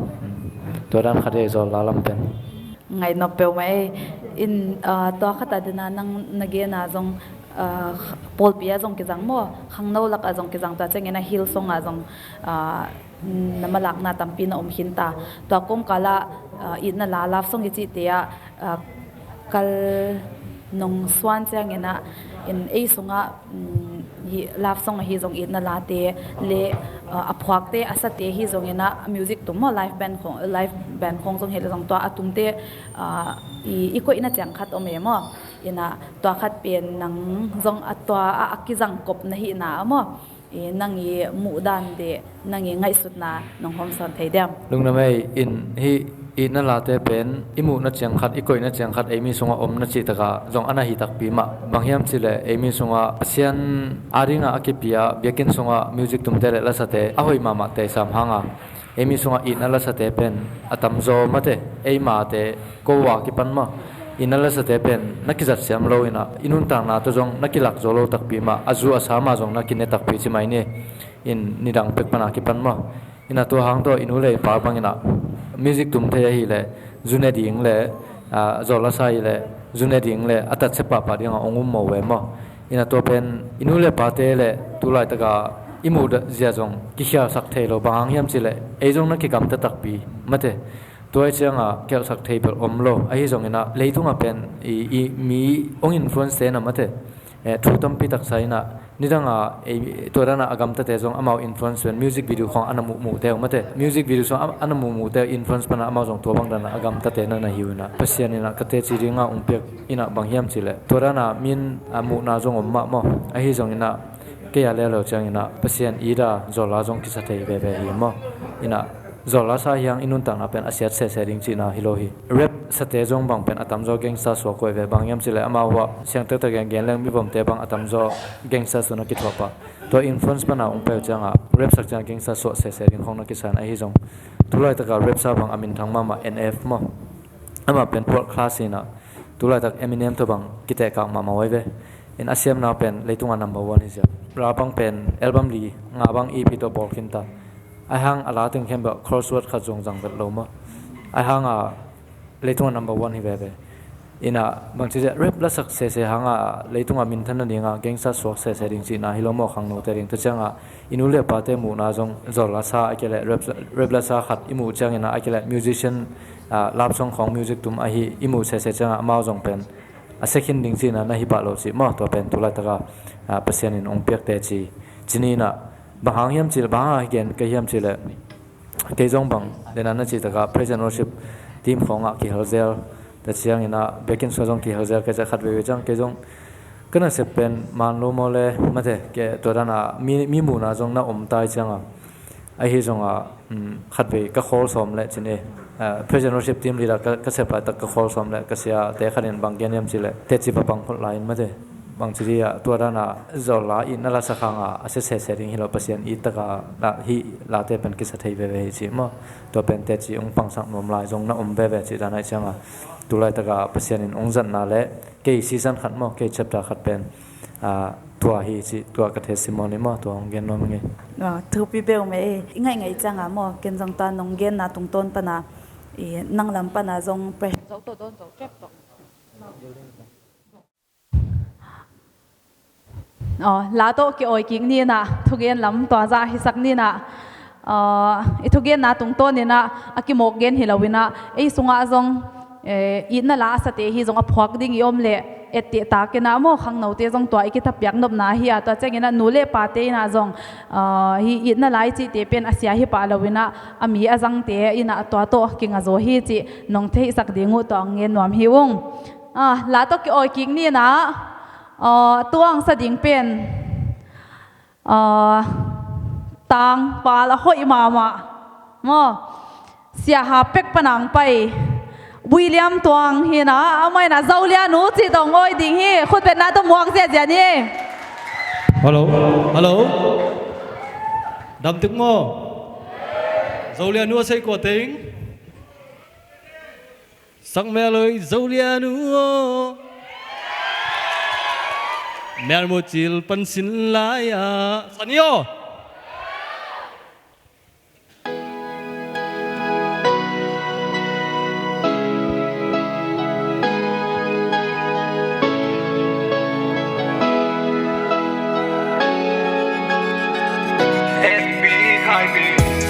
Tua dan khat ei zola lam pen ngaih nop peuhmah ei. In tua khat a dina nang na gena zong pawlpi a zong kizang maw, khangno lak a zong kizang tua ciangin a Hillsong a zong na malakna tampi na om khinta. Tua kawmkala itna la love song i cihte ah kal nong suan ciangin ah in ei sungah love song ahi zong itna late le a phuakte a sate hi zongin ah music tum maw, live band khong, live band khong zong hi le zong tua a tumte i koihna ciang khat om e maw. Ina tua khat pen nang zong a tua a kizang kop na hihna maw. Nang i muhdan deh nang i ngaihsutna nong hawmsawn thei diam? Lungdam ei. In hih itna late pen i muhna ciang khat, i koihna ciang khat ei mi sungah om na cih takah zong a na hi takpi mah. Bang hiam cileh ei mi sungah Pasian a dingah a kipia biakinn sungah music tumte le lasate a hoih mahmah teisam hanga ei mi sungah itna lasate pen a tamzaw mate, ei mate ko a kipan maw. Itna lasate pen na kizat siam lo ina i nuntakna tawh zong na kilak zo lo takpi mah, a zu a sa mah zong na kine takpi ci mai ni. In nidang pek pana kipan maw. Ina tua hang tawh i nu le i pa bang ina music tum thei ahileh zu ne ding le zawl a sa hileh zu ne ding le a tatsia pahpah dinga ong um maw ve maw. Ina tua pen i nu le pate le tulaitaka i muh zia zong kikhialsak thei lo. Bang hang hiam cileh ei zong na kigamta takpi mate. Tua i cianga kialhsak thei bel om lo. Ahi zongina leitunga pen i mi ong influence te na mate. Thu tampi taksa ina nidanga tua dana a gamtate zong amau influence pen music video khong ana muhmuhte uh mate. Music video song ana muhmuhte influence pana amau zong tua bang dana a gamtate na na hi uh ina Pasian ina ka teci dinga ong piak ina bang hiam cileh tua dana min a muhna zong om mah maw. Ahi zongina kei a lelo ciangina Pasian ida zawla zong kisa thei veve hi maw. Ina zawla sa hiang i nuntakna pen a siat sese ding cihna hi lo hi. Rap sate zong bang pen a tamzaw gangsta suak kuai ve. Bang hiam cileh amau hua siang taktak gen gen leng mivomte bang a tamzaw gangsta suak na kithuah pah. Tua influence pana ong peuh cianga rap sak cianga gangsta suak sese ding khong na kisan ahi zong tulaitaka rap sa bang a minthang mahmah N F maw. Amah pen world class ina tulaitak Eminem tawh bang kitehkak mahmah huai ve. In a siamna pen leitunga number one hi zia. Ra bang pen album li nga bang E P tawh bawl khinta. Ai hang a la teng khempeuh crossword khat zong zang vet lo maw. Ai hanga leitunga number one hi veve. Ina bangci zia rap lasak sese hanga leitunga minthanna dinga gangsta suak sese ding cihna hi lo maw khangnote ding. Tua cianga i nu le pate muhna zong zawla sa a kileh rap lasa khat i muh ciangina a kileh musician love song khong music tum ahi i muh sese cianga amau zong pen a sekhin ding cihna na hi pah lo cih maw. Tua pen tulaitaka Pasian in ong piakte ci cinina Bang hang hiam cih leh, bang hang a gen ka hiam cih leh, kei zong bang, den a na cih takah praise and worship team khawngah kihel zel, tua ciangin ah biakinn sungah zong kihel zel ka ci a, khat veivei ciang kei zong ka nasep pen man lo maw le, mate, kei tua dan a mi, mi muhna zong na om ta hi ciangah, ahi zongah, um, khat vei ka khawl sawm leh cin e, ah, praise and worship team leader ka, ka sep laitak ka khawl sawm leh ka siate khat in bang gen hiam cih leh, teci papang phot lai in, mate, bangci dih ah tua dan a zawl la, itna la sak hang a, a sia sese ding hi lo, Pasian it tak a la, hih late pen kisa thei veve hi ci maw. Tua pen teci hong pangsak nuam lai zong na om veve cih dan ahih ciangah, tu laitak a Pasian in hong zatna leh kei season khat maw, kei chapter khat pen, ah, tua hi cih, tua ka testimony maw, tua hong gen nuam ing e. Ah, thupi peuhmah e. I ngaihngah ciangah maw, ken zong tua nong genna tungtawn pan a, i nang lam pan a zong pre- Aw, la tawh ki-awi kik ni in ah, thugen lam tua zah hisak ni in ah, aw, i thugenna tungtawn in ah, a kimawk gen hi lo in ah, ei sungah zong, eh, itna la a sate hi zong a phuak ding i om leh, etteh tak in ah maw, khangnote zong tua i kithapiak nopna hi a, tua ciangin ah nu leh pate in ah zong, aw, hih itna la i cihte pen a sia hi pah lo in ah, a mi a zangte in ah tua tawh kinga zaw hi cih nong theihsak ding uh tua hong gen nuam hi ung. Ah, la tawh ki-awi kik ni in ah, ah, tua hong sa ding pen, ah, tangpal a hoih mahmah maw, Sia Ha Pek pan a hong pai William Tuang hi in ah, amah in ah Zo Lian U cih tawh hong awi ding hi. Khutbetna tawh muak ziazia ni. Hello, hello. Dam tuk maw? Zo Lian U a sei kua teng? Sak mel hoih Zo Lian U aw. Mel mucil pan sin lai-ah. Sa ni aw.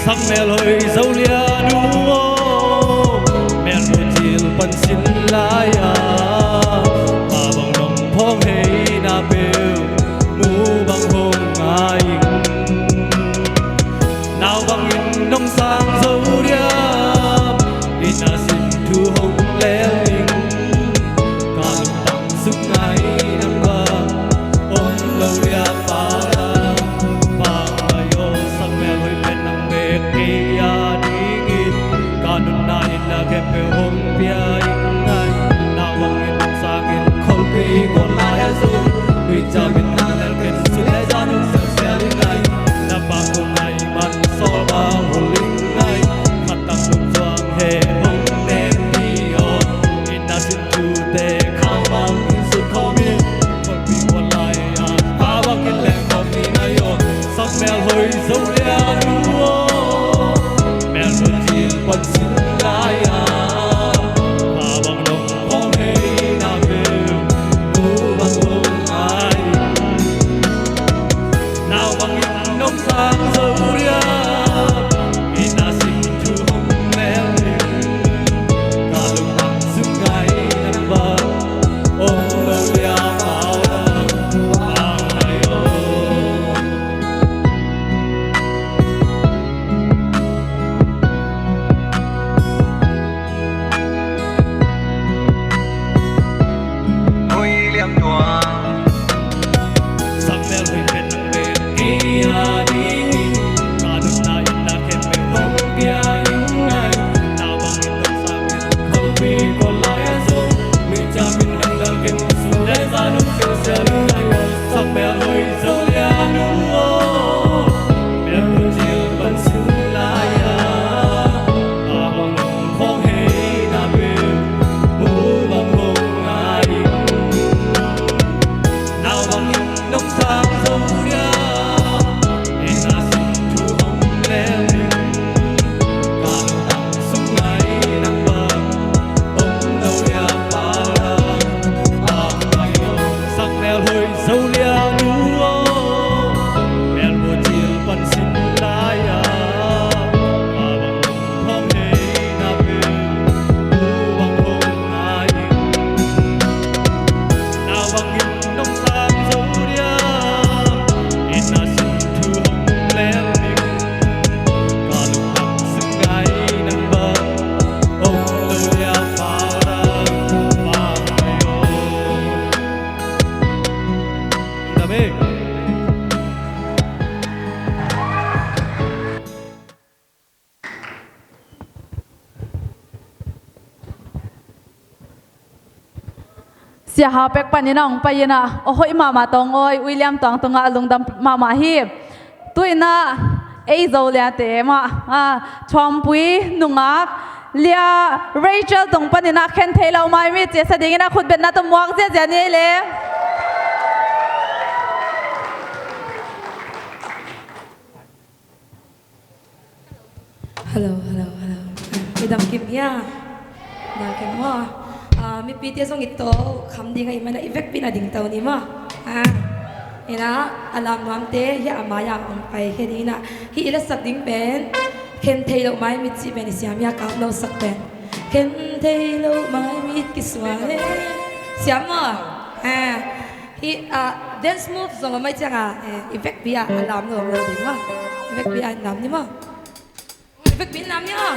Sak mel hoih Zo Lian U aw, mel mucil pan sin lai-ah, pa bang nong phawng heina peuh, nu bang hong ngai ing. Nau bangin nong sang zo diam, itna sin thu hong lel ing. Ka lungtang sung ngai nang bang om lo diam, pa la. Pa ngai aw, sak mel hoih pen nang bek kei a dingin, ka nunna itna khempeuh hong pia ing ngai. Nau bangin nong sangin kholpi gual lai-ah zong, ui, cam in nang lel ken sun le zan hong sialsial ing ngai. Na pa kong ngai man sawl bang hong ling ngai. Khat tak lungzuang he hong nem ni aw. Itna sin thute khau bang in sut khawm in, kholpi gual lai-ah pa bangin leng khawm ni ngai aw. Sak mel hoih Zo Lian U aw, mel mucil pan sin lai-ah, pa bang nong phawng heina peuh, nu bang hong ngai ing. Nau bangin nong sang zo diam, itna sin thu hong lel ing. Ka lungtang sung ngai nang bang om lo diam, pa la. Pa ngai aw. Hoih liam tua. Sak mel hoih pen nang bek kei a dingin, ka nunna itna khempeuh hong pia ing ngai. Nau bangin nong sangin kholpi gual lai-ah zong, ui, cam in nang lel ken sun le zan hong sialsial ing ngai aw. Sak mel hoih Zo Lian U aw, mel mucil pan sin lai-ah, pa bang nong phawng heina peuh, nu bang hong ngai ing. Nau bangin nong sang zo diam, Hey. Sia Hau Pek panin a hong pai in ah, a hoih mahmah tawng awi, William Tuang tungah a lungdam mahmah hi. Tu in ah ei Zoliate mah, ah, Thuampui nungak Lia Rachel tung panin ah khen thei lo mai mit ciat sa dingin a khut betna tawh muak ziazia ni ei le. Hello, hello, hello. I dam kim hia? Dam kim maw? Ah, mipite zong i to kham ding ahih manin i vekpi in a ding to ni maw? Ah, in ah, a lam nuamte hia a mai-ah hong pai khia ding in ah, hih i lasak ding pen khen thei loh mai mit cih pen i siam hia, kap lo sak pen. Khen thei loh mai mit kisual e. Siam maw? Ah, hih, ah, dance move zong a mai ciang a, eh, i vekpi ah a lam lo lo ding maw? I vekpi ah a lam ni maw? Vekpi in lam ni aw.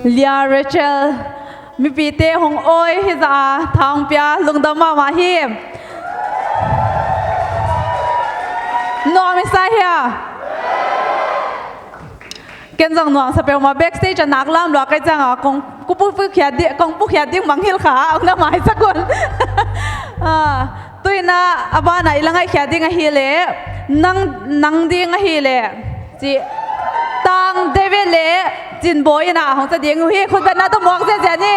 Lia Rachel, mipite hong awi hi zah a, tha hong pia, lungdam mahmah hi. Nuam i sa hia? Ken zong nuamsa peuhmah, backstage a nak lam lua kai ciangah kong, kong pukhiat ding, kong pukhiat ding mangngilh kha, hong na maisak un. Ah, tu-in ah a banah i la ngaihkhiat ding ahih leh, nang, nang ding ahih leh, ci, Tang David le Cin Bawi in ah hong sa ding uh hi, khutbetna tawh muak ziahziah ni.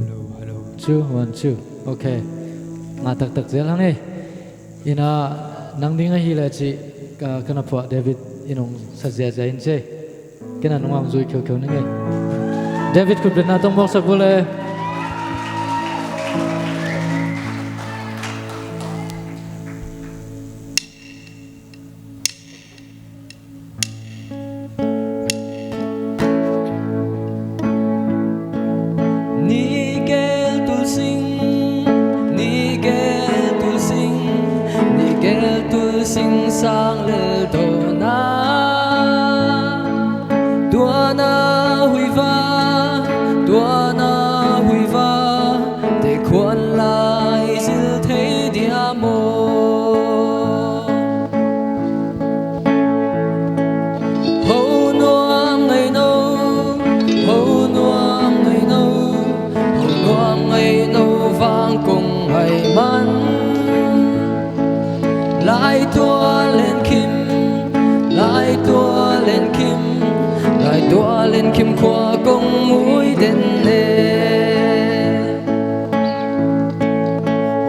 Hello, hello. Two, one, two. Okay. Nga taktak zel hang e. Ina, nang ding ahih leh cih ka, ka na phuah David in hong sa ziahziah in ci. Ken a nungah hong zui kheukheu ning e. David khutbetna tawh muaksak vua le. Ni kel tul sing, ni kel tul sing, ni kel tul sing sang lel to na. Tua na huih va, tua na huih va, te khuan lai zil thei dia maw? Ho nuam ngei no, ho nuam ngei no, ho nuam ngei no vang kong ngai man. Lai tua len khim, lai tua len khim, lai tua len khim khua kong mui den le.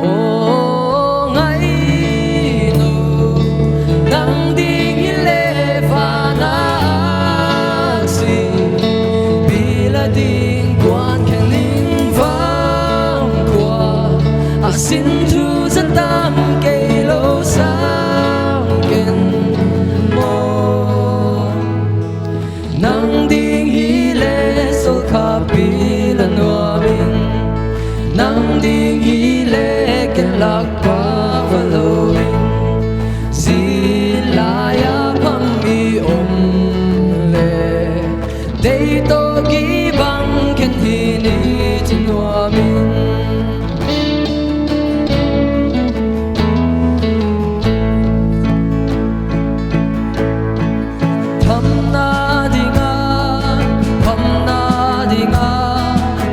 Aw ngai no, nang ding hi leh vana aksi, bil a ding kuan khen ning vang khua, a sin thu za tam kei lo sang ken maw? Nang ding hi leh solkhapil a nuam ing, nang ding hi leh ken lak pa va lo ing. Zin lai-a pang mi om leh, dei tawh gih bang khen hi ni ci nuam ing. Phamna dinga, phamna dinga,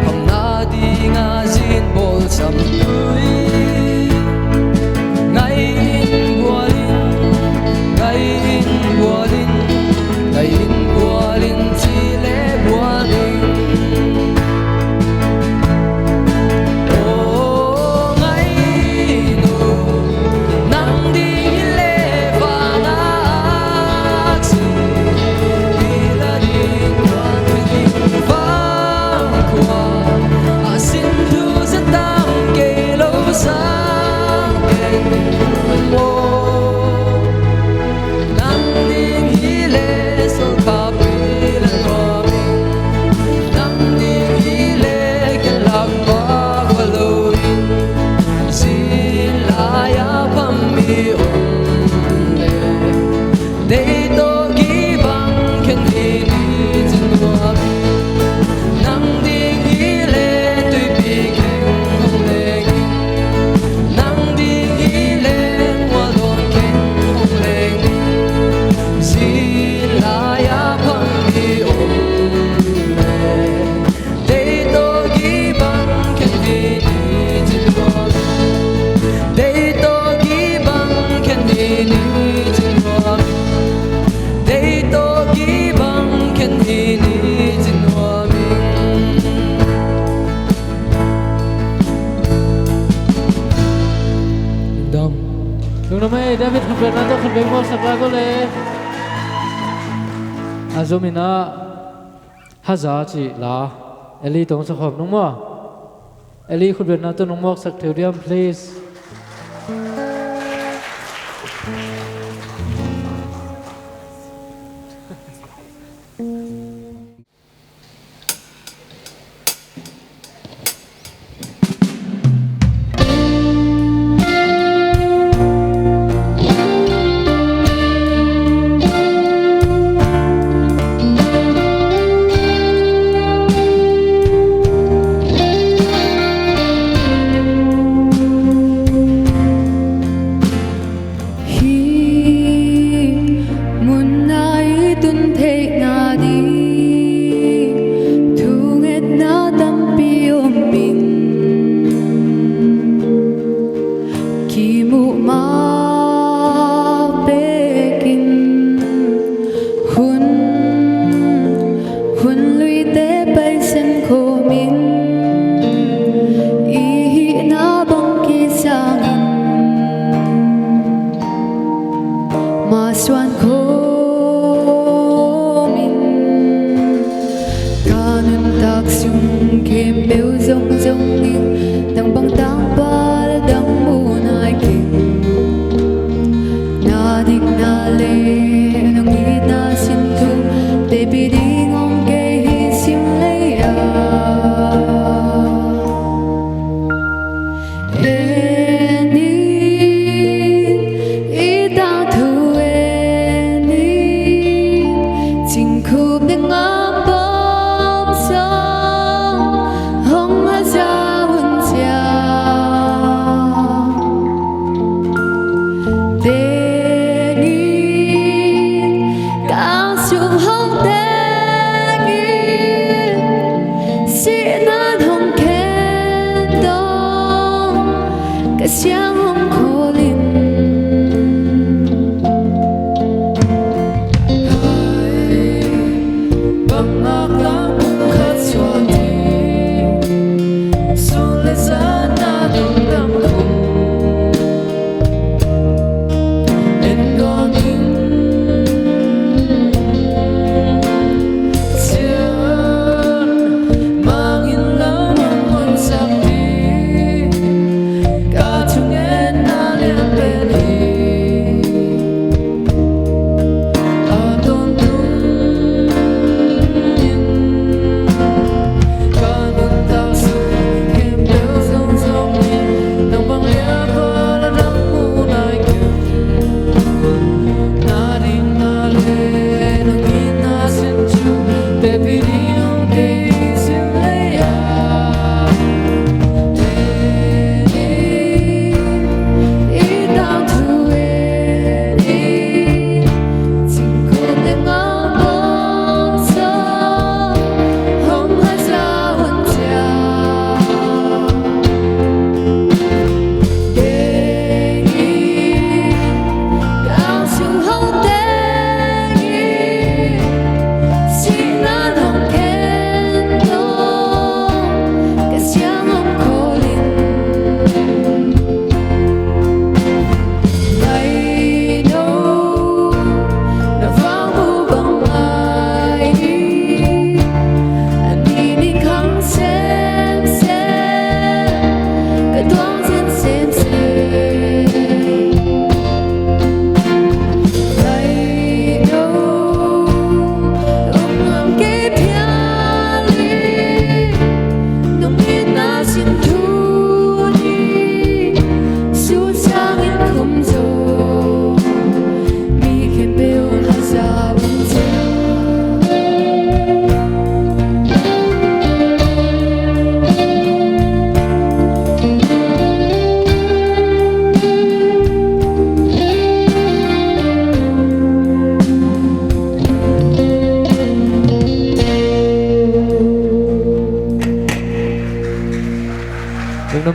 phamna dinga zin bawlsam tui. Ngai in bual in, ngai in bual in, ngai in bual in ci le bual in. Aw ngai no, nang ding hi leh vana aksi, bil a ding kuan khen ning vang khua, a sin thu za tam kei lo sang ken maw? Nang ding hi leh solkhapil a nuam ing, nang ding hi leh ken lak pa va lo ing. Zin lai-a pang mi om leh, dei tawh gih bang khen hi ni ci nuam ing. Nang ding hi leh tuipi kheng hong leng ing, nang ding hi leh mualdawn kheng hong leng ing. Zin lai-a pang mi om leh, dei tawh gih bang khen hi ni ci nuam ing. Dei tawh gih bang khen hi ni ci nuam ing. Dei tawh gih bang khen hi ni ci nuam ing. Lungdam. Lungdam ei, David khutbetna tawh khutbeng muaksak lai vua le. A zom in ah Haza cih la, Eli tawng sakhawm nung maw? Eli khutbetna tawh nung muaksak theu diam, please.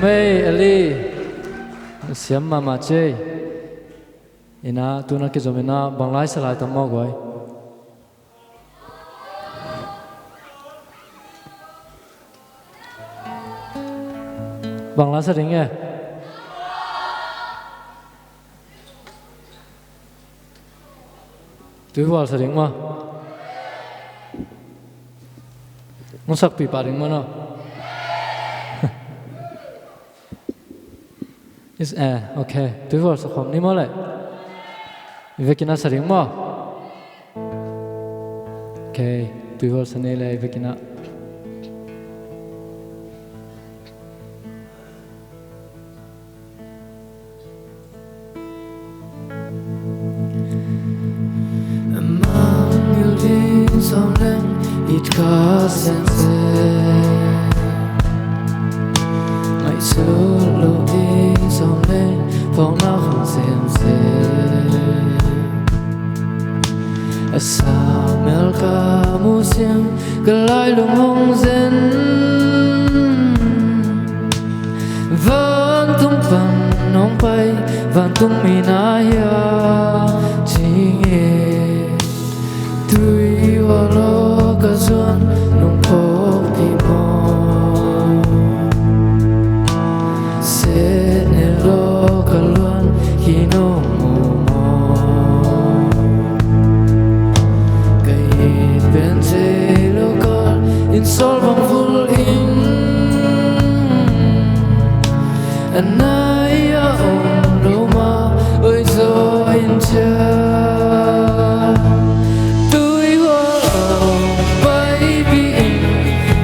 Hei, Eli. Siam mahmah ci ei. Ina, tuna kizom ina, bang lai sa lai tam maw guai? Bang lai sa ding e? Tuihual sa ding maw? Hong sakpih pah ding maw no? Is, eh, ok. Tuihual sa khawm ni maw le? I vekin a sa ding maw? Ok. Tuihual sa ni le i vekin a. Mangngilh ding sawm leng it kha semsem, ngaihsut loh ding sawm leng phawknak hong semsem. A sa mel ka mu siang ka lailung hong zen. Vantung pan hong pai, vantung mi na hia cing e. Tuihual aw ka zuan nong phawkpih maw? Sehnel aw ka luan hi nong mu maw? Ka it pen thei lo kal in sawl bang vul in. A nai a om lo ma oi zaw in cia. Tuihual aw paipih in,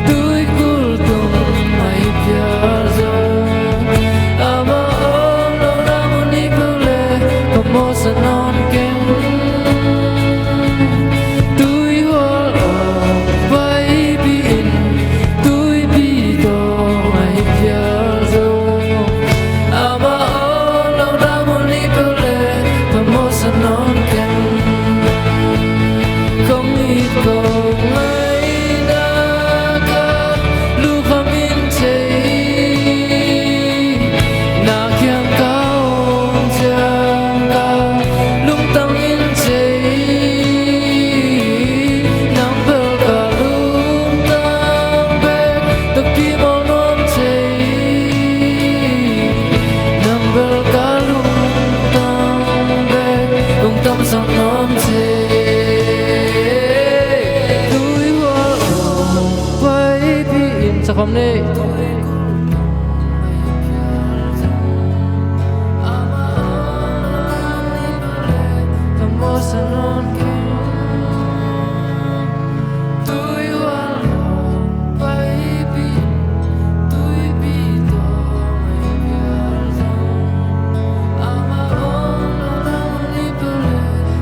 tuikul tung mai pial zaw. Amah om lo na mun i peuh le phamawhsa nawn keng. Tuihual aw paipih in, tuipi tawh ngai phial zo. Amah om lo na mun i peuh le phamawhsa nawn keng. Kong it kong ngaihna ka lukham in thei. Na kiang ka om ciang ka lungtang in thei. Nang bel ka lungtang bek, takpi mawl nuam thei. Nang bel ka lungtang bek, lungtang sang nuam thei. Tuihual aw paipih in, sa khawm ni.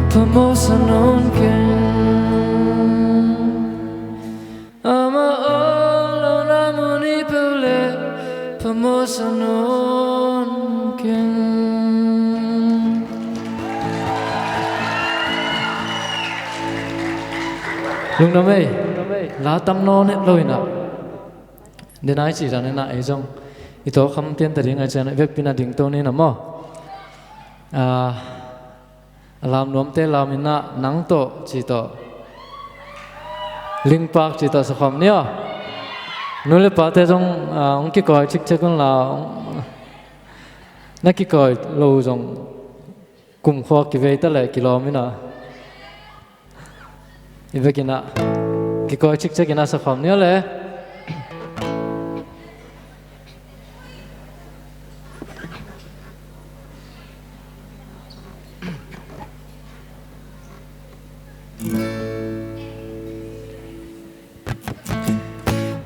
Phamawhsa nawn keng. Amah om lo na mun i peuh le phamawhsa nawn keng. Lungdam ei. La tam nawn het lo inah. Denai ci dan inah ei zong i tawh kham pian ta ding a cian vekpi na ding to ni na maw? Ah, a lam nuamte lam inah nang tawh ci tawh, lingpak ci tawh sa khawm ni aw. Nu le pate zong, ah, hong kikawi cikcek un la, hong, na kikawi lo zong kumkhua kivei ta le kilawm inah. I vekin ah kikawi cikcek inah sa khawm ni aw le.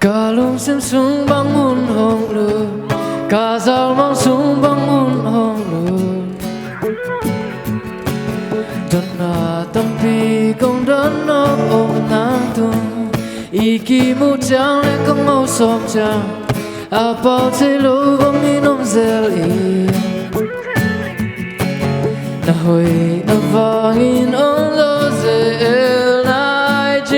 Ka lungsim sung bang hun hong lut, ka zawl mang sung bang hun hong lut. Dotna tampi kong dot nop om nang tung, i kimuh ciang le kong mawh sawm ciang a pau thei lo bangin om zel in. Na hoih na vangin om zo zel na I G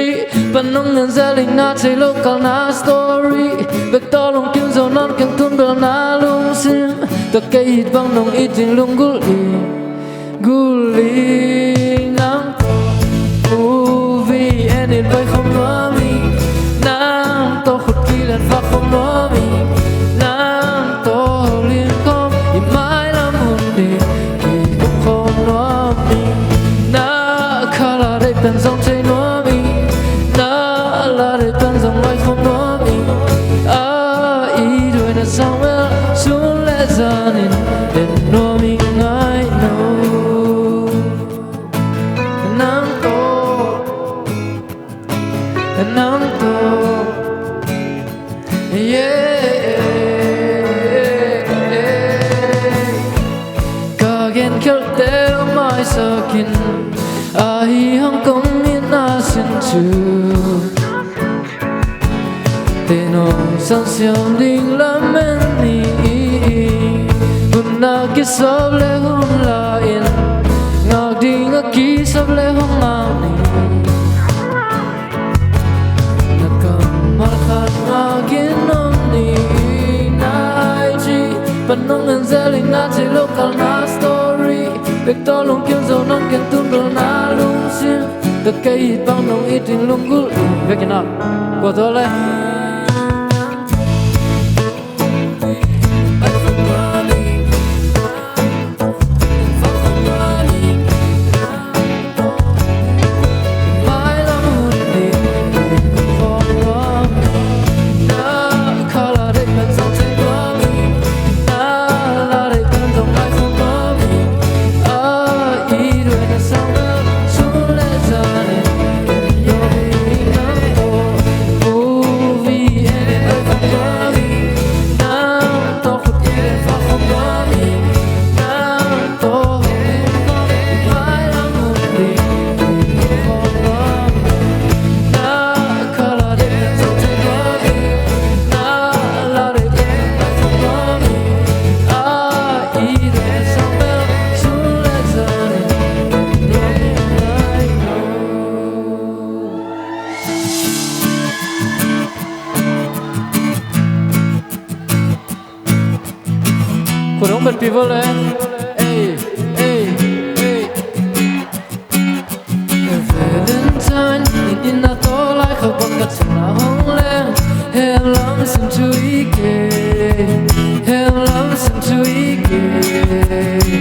pan nong ngen zel in, na thei lo kalna story bek tawh lungkim zo nawn keng, tun bel na lu Tua kei it bang nong it ding lunggulh ing, gulh ing. Nang tawh movie en in vai khawm nuam ing. Nang tawh khut kil in va khawm nuam ing. Nang tawh lim khawm i mailam hun ding kikum khawm nuam ing. Na kha la deih pen zong thei nuam ing. Na la deih pen zong vai khawm nuam ing. A i duai na sang bel sun le zan in en nuam ing, ngai no. Nang tawh, nang tawh, yeah. Ka gen khialte maisak in, ahi hong kong in a sin cu. Tenawng sang siam ding lamen ni, hun a kisap le hun la in, ngak ding a kisap le hong ngak ni. Na kammal khat ngak in om ni, na I G pan nong en zel ing, na thei lo kal na story. Bek tawh lungkim zo nong gen tun bel na lungsim. Tua kei it bang nong it ding lunggulh ing. Bek in a kua tawh le. Khut hong benpih vo le. Ei, ei, ei. Valentine in inn a taw lai khawk bang ka thin a hong leng. Hemlam sin thu i kei, hemlam sin thu i kei.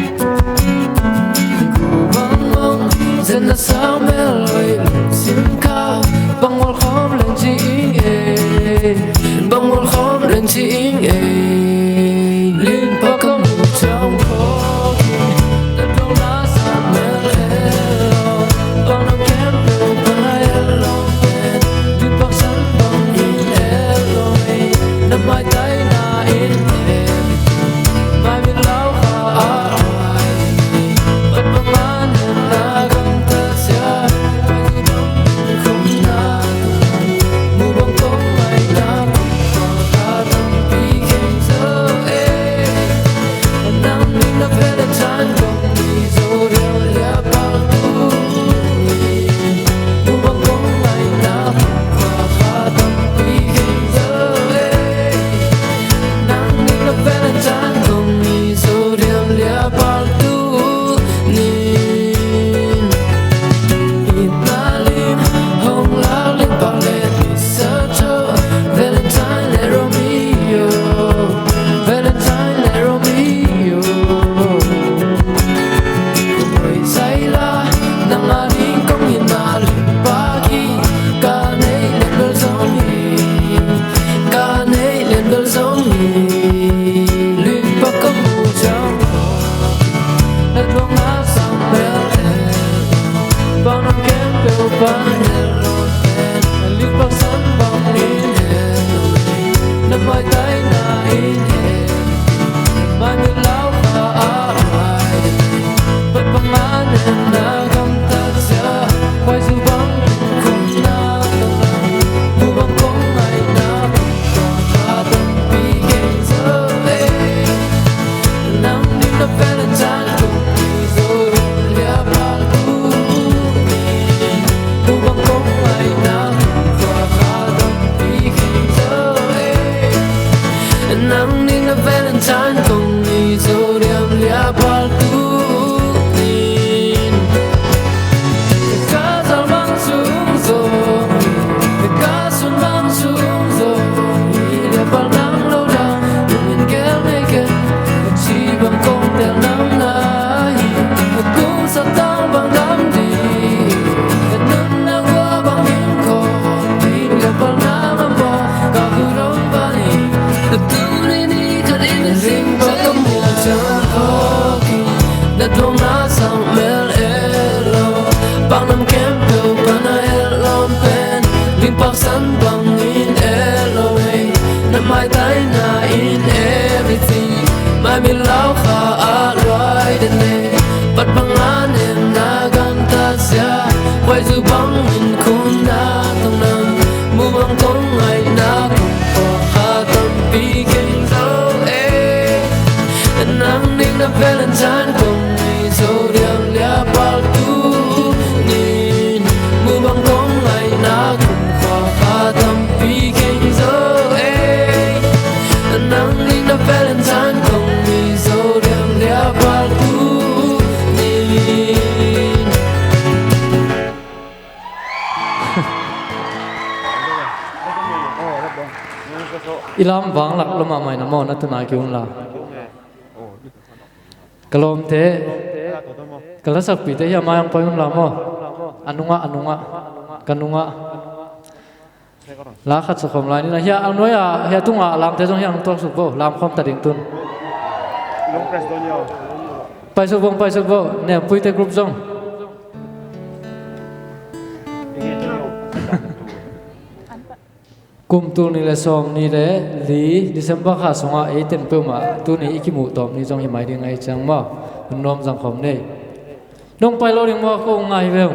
Gu bang mong zen na sang mel oi, sim kha bang mual khawm leng ci ing ei, bang mual khawm leng ci ing ei. Ling pa ka mu chang phawk in, na dong na sa mel e lo, bang na kem lo, bang na e lo pen, du bang san bang in e lo ei, na mai tai na in e, mai mi lau kha a mai, pat bang man na gam ta sia, pai du bang khum na, mu bang kong mai na, Valentine le Romeo, Valentine le Romeo. Koi sai la, nang a ding kong in a lim pak hi, ka nei lem bel zong hi, ka nei lem bel zong hi. Lim pak ka mu zong, na tuang na sang bel e, bang nang kem peuh pan e lo. Pai zu bang in khun na tong nam, mu bang kong ngaihna kum khua kha tampi keng zo e. Nang ning na Valentine kong mi zo diang lia pal tu nin, mu bang kong ngaihna kum khua kha tampi keng zo e. Nang ning na Valentine kong mi zo diang lia pal tu nin. I lam vang lak lo mahmah in a maw, na tuna ki un la. Ka lawmte, ka lasakpite hiah mai ang pai un la maw. A nungah, a nungah, ka nungah. La khat sa khawm lai ni na hiah ang nuai ah, hiah tungah lamte zong hiah ang tuak suk bo, lam khawm ta ding tun. Pai suk bo, pai suk bo, ne puite group zong. Kum tul nih le sawm nih le li December kha sungah ei ten peuhmah tuni i kimuh tawp ni zong hi mai ding ahi ciang maw, hun nuam zang khawm nei. Nong pai lo ding maw, ko ngai veu.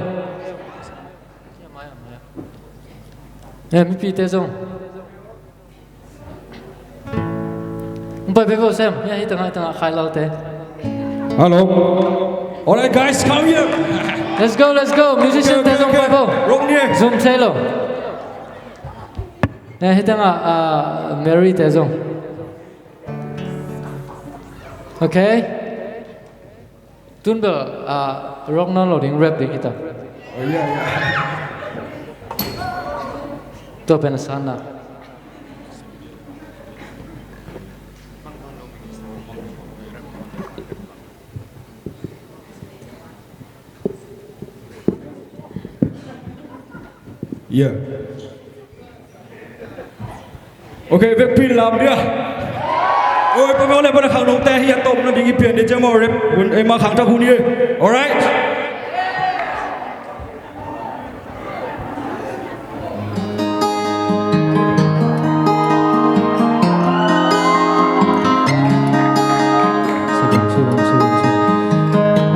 Eh, mipite zong. Hong pai peuh sem. Hia, hih tengah, hih tengah, Khai Lalte. Hello. Alright, guys, come here. Let's go, let's go. Musician te zong pai peuh. Rong ni. Zoom thei lo. Eh, hih tengah, ah, Mary te zong. Okay. Tun bel, ah, rock nawn lo ding, rap ding hi ta. Oh, yeah, yeah. Tua pen a san na. Yeah. Ok, vekpi in lam dia. Oi, pa bang le pa na khang nong te hi a tawpna ding i pian ding ciang maw, rep hun, ei, ma khang thak hun hi. Alright.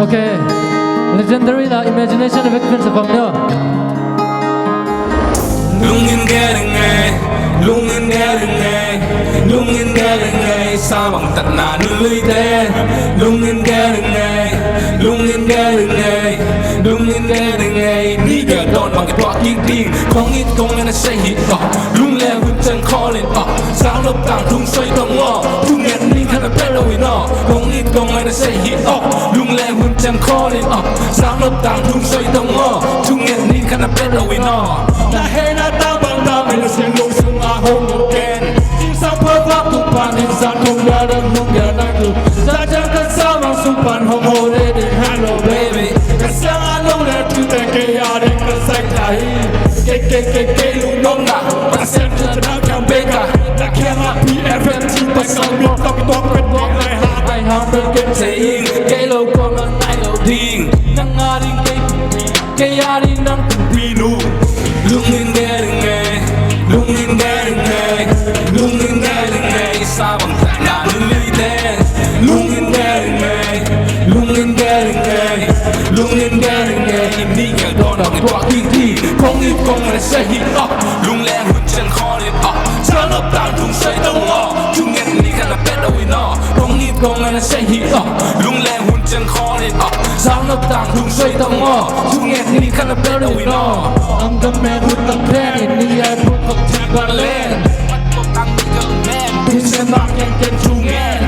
Ok. Legendary la, imagination vekpi in sa bang dia. Lungin gering ei, lungin gering ei, lungin gering ei, sa bang tatna nunlui te. Lungin gering ei, lungin gering ei, lungin gering ei, ni gel dawn bang i tuak kik ding. Kong it kong en a sei hi, oh, lung le hun ciang khawl in, oh, sang nop tang thung soi tong, oh, thungen ni khan a pet lo in, oh, kong it kong en a sei hi, oh, lung le hun ciang khawl in, oh, sang nop tang thung soi tong, oh, thungen ni khan a pet lo in, oh. Na hei na tang bang tang in a sing lung sung a hong nop ken. Sing sang pha vak tuk pan in san thum ya dang nung ya dang tu. Sa ciang kan sa bang sung pan hong ho de ding hello baby. Ka sang a nong le tu te ke ya ding ka sai ta hi. Ke ke ke ke lung nong na. Ka sem tu ta na kiang be ka. Na kiang a P F M T pa sang mi tok tok pet tok lai ha. Ai ha pet ken se ing. Ke lo ko man ai lo ding. Nang a ding ke. Kei a ding nang pumpi nu. Lungin gering ei, lungin gering ei, lungin gering ei, sa bang tatna nunlui te. Lungin gering ei, lungin gering ei, lungin gering ei, ni gel dawn bang i tuak ding hi. Kong it kong en a sei hi, ah, lung le hun ciang khawl in, ah, sang nop tang thung soi tong, ah, thungen ni khan a pet lo in, ah, kong it kong en a sei hi, ah, lung le hun ciang khawl in, ah, sang nop tang thung soi tong, ah, thungen ni khan a pet lo in, ah. Ang dam me hun tang pen in ni ai put kop thep bang len. Thisen bang ken ken thungen.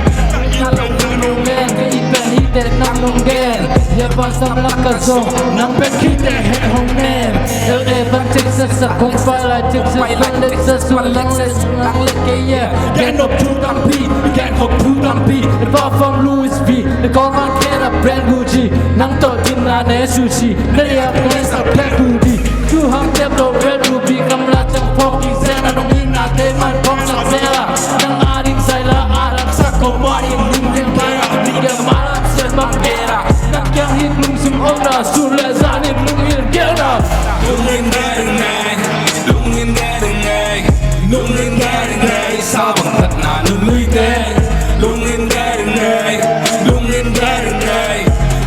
Ka lo ka lo ngen, ka i pen hi te nang nong gen. Ya bang sam lak ka zong, nang pen hi te he hong nem. L A bang Texas a kong pai lai Texas bang Lexus bang Lexus bang lek ke ya. Gen nop thu tampi, gen nop thu tampi. Far from Louis V, the kong an ken a brand Gucci. Nang tawh din na ne sushi, na ya kong sa pek Gucci. Thu hang tep lo red ruby, kam la chang phok i zen a nong in na te man kong sa zela. Nang a ding sai la a rak sak ko ma in ning ning kai a, ni ya ma rak sen bang kera. Nang kiang hit lung sim om na, sur le zan in lung il gel na. Lungin gering ei, lungin gering ei, lungin gering ei, sa bang tatna nunlui te. Lungin gering ei, lungin gering ei,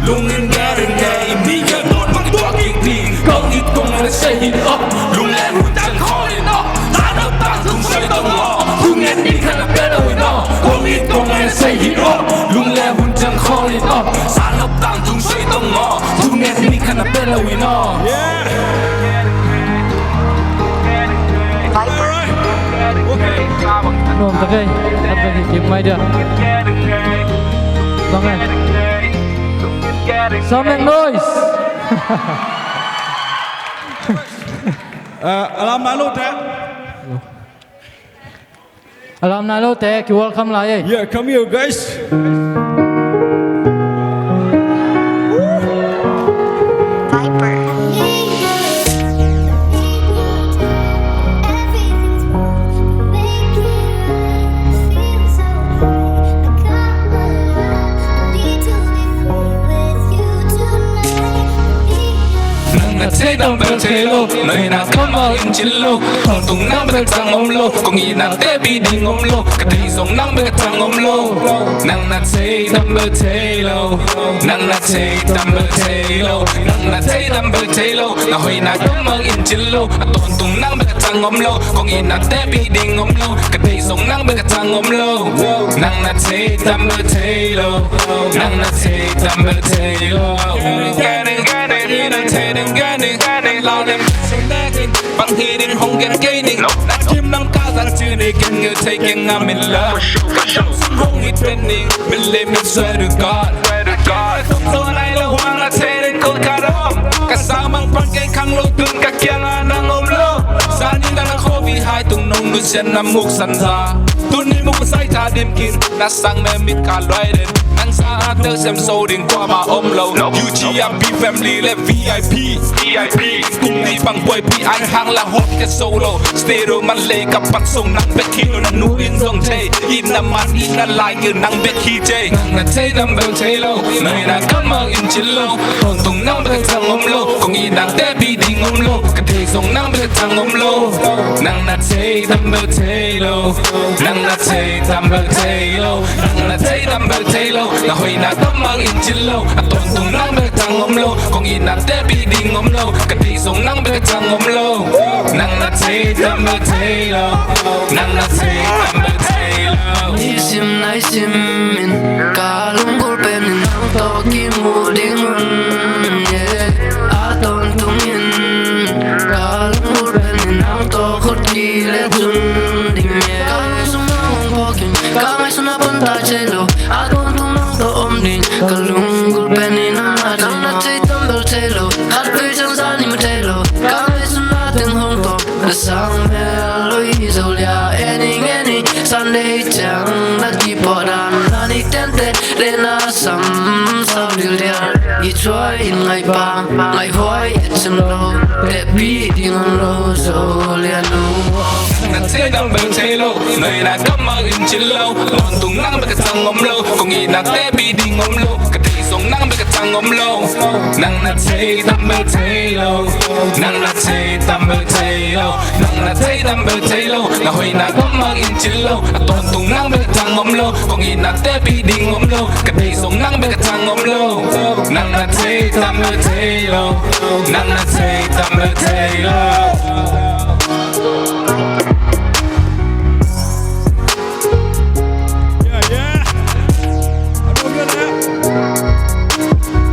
lungin gering ei, mi gel dawn bang i tuak kik ding. Kong it Kong le sei hin aw, lung le hun ciang khawl in aw, sa nop tang tung soi tong aw, thu ngen ding khat na pia lo in aw. Kong it kong le sei hin aw, lung le hun ciang khawl in aw, sa nop tang tung soi tong aw, thu ngen ding khat na pia lo in aw. Nuam ta kei, at bek hi kim mai dia. Bang e. Some noise. Uh, alam nai lo te. Alam nai lo te, ki welcome lai e. Yeah, come here, guys. Viper. Nang na thei dam bel thei lo, na hoihna kammal in cil lo. Tawntung nang bek a tang om lo, kong itna tepih ding om lo, ka deih zong nang bek a tang om lo. Nang na thei dam bel thei lo, nang na thei dam bel thei lo, nang na thei dam bel thei lo. Na hoihna kammal in cil lo, a tawntung nang bek a tang om lo, kong itna tepih ding om lo, ka deih zong nang bek a tang om lo. Nang na thei dam bel thei lo, nang na thei dam bel thei lo. Bang hi ding hong gen kei ning, na kim nang ka zang ci ni, ken ngel thei keng ngam in la. Ka shang sung hong it pen ning, min le min swear to God. Ka tong zo nai lo, huang na thei ding kong ka dom. Ka sa mang pan kei khang lo, tun ka kiang a nang om lo. Sa ni nang na khovi hai tung nong nu sian na muk san za. Tun ni muk sai ta dim kin, na sang me mit ka luai den. Nang sa a tel sem so ding kua ma om lo. U G R P family le V I P. V I P. Kum ni bang buai pi ai hang la hot ka so lo. Stereo man le ka pat so nang bek hi lo, na nu in zong thei. In na man in na lai ngil nang bek hi thei. Nang na thei dam bel thei lo, na hoihna kammal in cil lo. Tawntung nang bek a tang om lo, kong itna tepih ding om lo, ka deih zong nang bek a tang om lo. Nang na thei dam bel thei lo, nang na thei dam bel thei lo, nang na thei dam bel thei lo. Na hoihna kammal in cil lo, a tawntung nang bek a tang om lo, kong itna tepih ding om lo, ka deih zong nang bek a tang om lo. Nang na thei dam bel thei lo, nang na thei dam bel thei lo. Nisim naisim in ka lunggulh pen in nang tawh kimu ding un, yeah. A tawntung in ka lunggulh pen in nang tawh khut kile tun ding, yeah. Ka lungsung nang hong phawk in, ka ngaihsutna pan tai thei lo. A tawntung nang tawh om ding, ka lunggulh pen in nang na thei dam bel thei lo. Khat vei ciang zan in mu thei lo. Ka ngaihsutna teng hong tawh na sang mel lo hi zo lia. Eni ngeni Sunday ciang na kipawh dan, na nik tente le na sam sau dil dia. I cuai in ngai pa ngai huai et sem lo, tepih ding om lo zo lia nu. Na thei dam bel thei lo, na hoihna kammal in cil lo. Tawntung nang bek a tang om lo, kong itna tepih ding om lo, ka deih zong nang bek a tang om lo. Nang na thei dam bel thei lo, nang na thei dam bel thei lo, nang na thei dam bel thei lo. Na hoihna kammal in cil lo, a tawntung nang bek a tang om lo, kong itna tepih ding om lo, ka deih zong nang bek a tang om lo. Nang na thei dam bel thei lo, nang na thei dam bel thei lo. Yeah, yeah.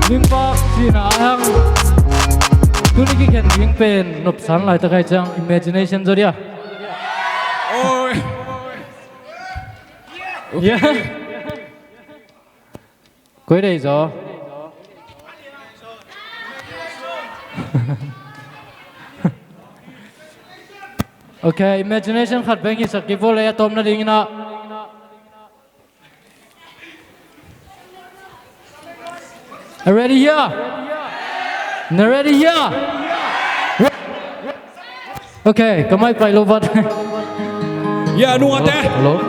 Ning pak sina ahang. Tuni kikhen ding pen nopsan laitak ai ciang imagination zaw dia. Oi. Yeah. Koi dei zaw. Ok, imagination khat beng hi sak kei vo le a tawpna dingin ah. Are ready here? Na ready here? Ok, ka mic pai lo vat. Ya, nungate. Hello?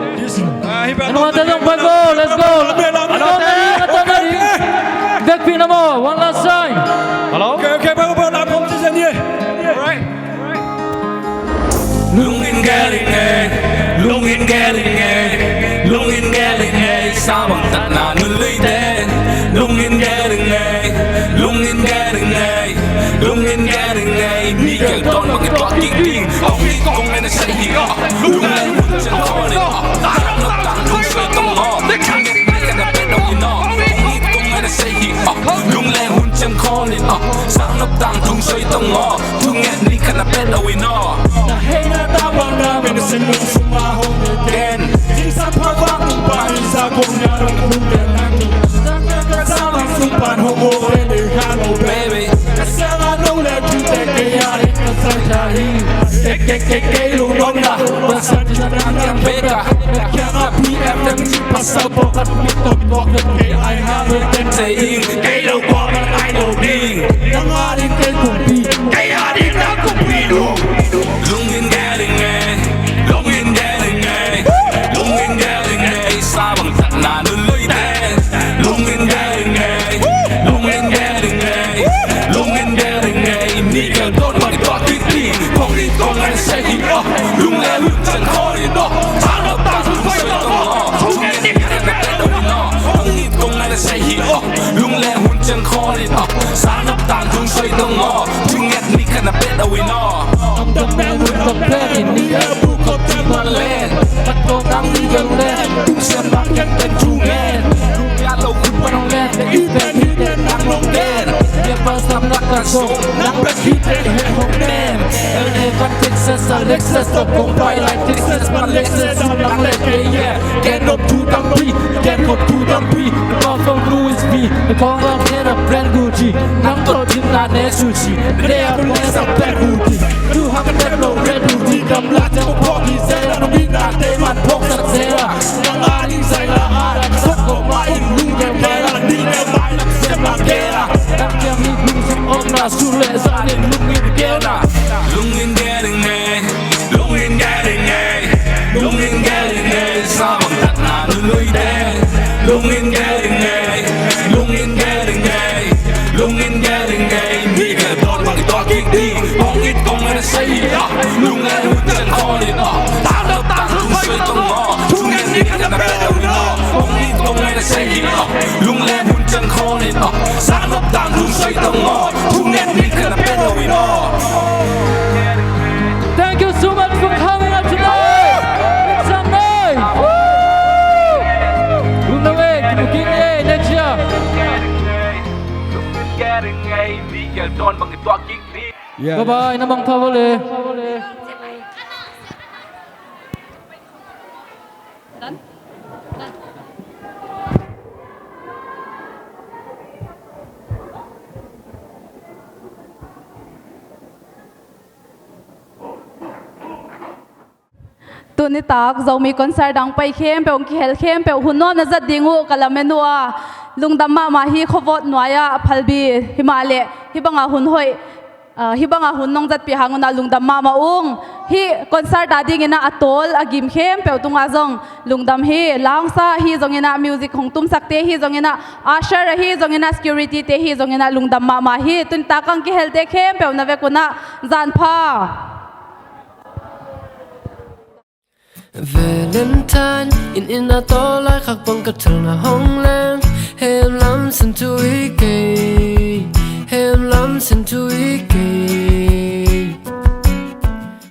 Nungate dong pai vo, let's go. Hello, hello. Vekpi na maw, one last time. Hello? Ok, ok, pai vo, pai vo. Alright. Lungin gel ing ei, lungin gel ing ei, lungin gel ing ei, sa bang tatna nunlui te. Lungin gel ing ei, lungin gel ing ei, lungin gel ing ei, Ni gel dawn bang i tuak kik ding. Kong it kong ngen a sei hi aw. Lung le hun ciang khawl in aw. Tang nop tang lung soi tong aw. Kong it ni khat na pet lo in aw. Kong it kong ngen a sei hi aw. Lung le hun ciang khawl in aw. Sang nop tang lung soi tong aw. Kong it ni khat na pet lo in aw. Na hei na ta bang na men sin lung sung a hong gen. Sing sa pha vang tung pa in sa kong ya dong lung le nang. Sa ka sa lang sung pan hong o le le ha lo baby. Ka sa la no le tu te ke ya e ka sa ya hi. Ke ke ke ke lu nong na. Ba sa ti na yang beka. Ka kia na P F M ti pa sa po ka mi to mi to ke ke ai ha le ke te ing. Ke lo ko man ai lo ding. Yang a ding ke kumpi. Ke a ding na kumpi lu. Lungin getting a. Lungin getting a. Lungin getting a. Sa bang tak na nu lui te. Lungin getting a. Lungin getting a. Lungin getting a. Ni ka don bang i tuak kik ding. Kong it kong ngen a sei hi aw. Lung le hun ciang khawl in aw. Tang nop tang lung soi tong aw. Kong it ni khat na pet lo in aw. Kong it kong ngen a sei hi aw. Lung le hun ciang khawl in aw. Sang nop tang lung soi tong aw. Kong it ni khat na pet lo in aw. Tam tam me hun tam pet in ni e bu kop ti man len. Kat kong tang ni gel len. Tung sian bang yang ten tu ngen. Lung ya lo kun pa nong len. I ten hi ten nang nong ten. Ye pa sam nak ka song. Nang pet hi ten he hong nen. L A van Texas, a Lexus, to kong pai lai Texas, man Lexus, nang le ke ye. Gen nop tu tampi, gen nop tu tampi. Kong kong Louis V, kong kong ten a brand Gucci. Nang to tin na ne sushi, ne a bu ne sa brand Gucci. Tu hang ten lo red Gucci, dam la te ko pop i se la no mi na te man pop sa se la. Nang a ding sai la a la, sok ko ma in lung ke ke la, ni ke ma in sem la ke la. Nang ke mi lung sem om na su le sa ni lung in ke la. Lungin getting a. Lungin getting a, lungin getting a, sa bang tak na nu lui te. Lungin getting a, lungin getting a, lungin getting a. Ni ka don bang i tuak kik ding. Kong it kong ngen a sei hi aw. Lung le hun ciang khawl in aw. Tang nop tang lung soi tong aw. Kong it ni khat na pet lo in aw. Kong it kong ngen a sei hi aw. Lung le hun ciang khawl in aw. Sang nop tang lung soi tong aw. Kong it ni khat na pet lo in aw. Thank you so much for coming out tonight. Make some noise. Woo! Lungdam e, kimu kik ni e, next year. Bye bye, na mangpha bawle. Tuni tak Zomi concert dang pai khempeuh, hong kihel khempeuh hun nuam na zat ding uh ka lamen uh a, lungdam mahmah hi. Khuavawt nuai-ah phalbi himahleh hih banga hun hoih, ah, hih banga hun nong zatpih hang unah lungdam mahmah ung. Hih concert a dinginah a tawl a gim khempeuh tungah zong lungdam hi. Lamsa hi zonginah, music hong tumsakte hi zonginah, usher ahi zonginah, security te hi zonginah lungdam mahmah hi. Tuni tak hong kihelte khempeuh na vek unah zan pha. Valentine in inn a tawl lai khak bang ka thil na hong leng. Hem lam sen tu i kei, hem lam sen tu i kei.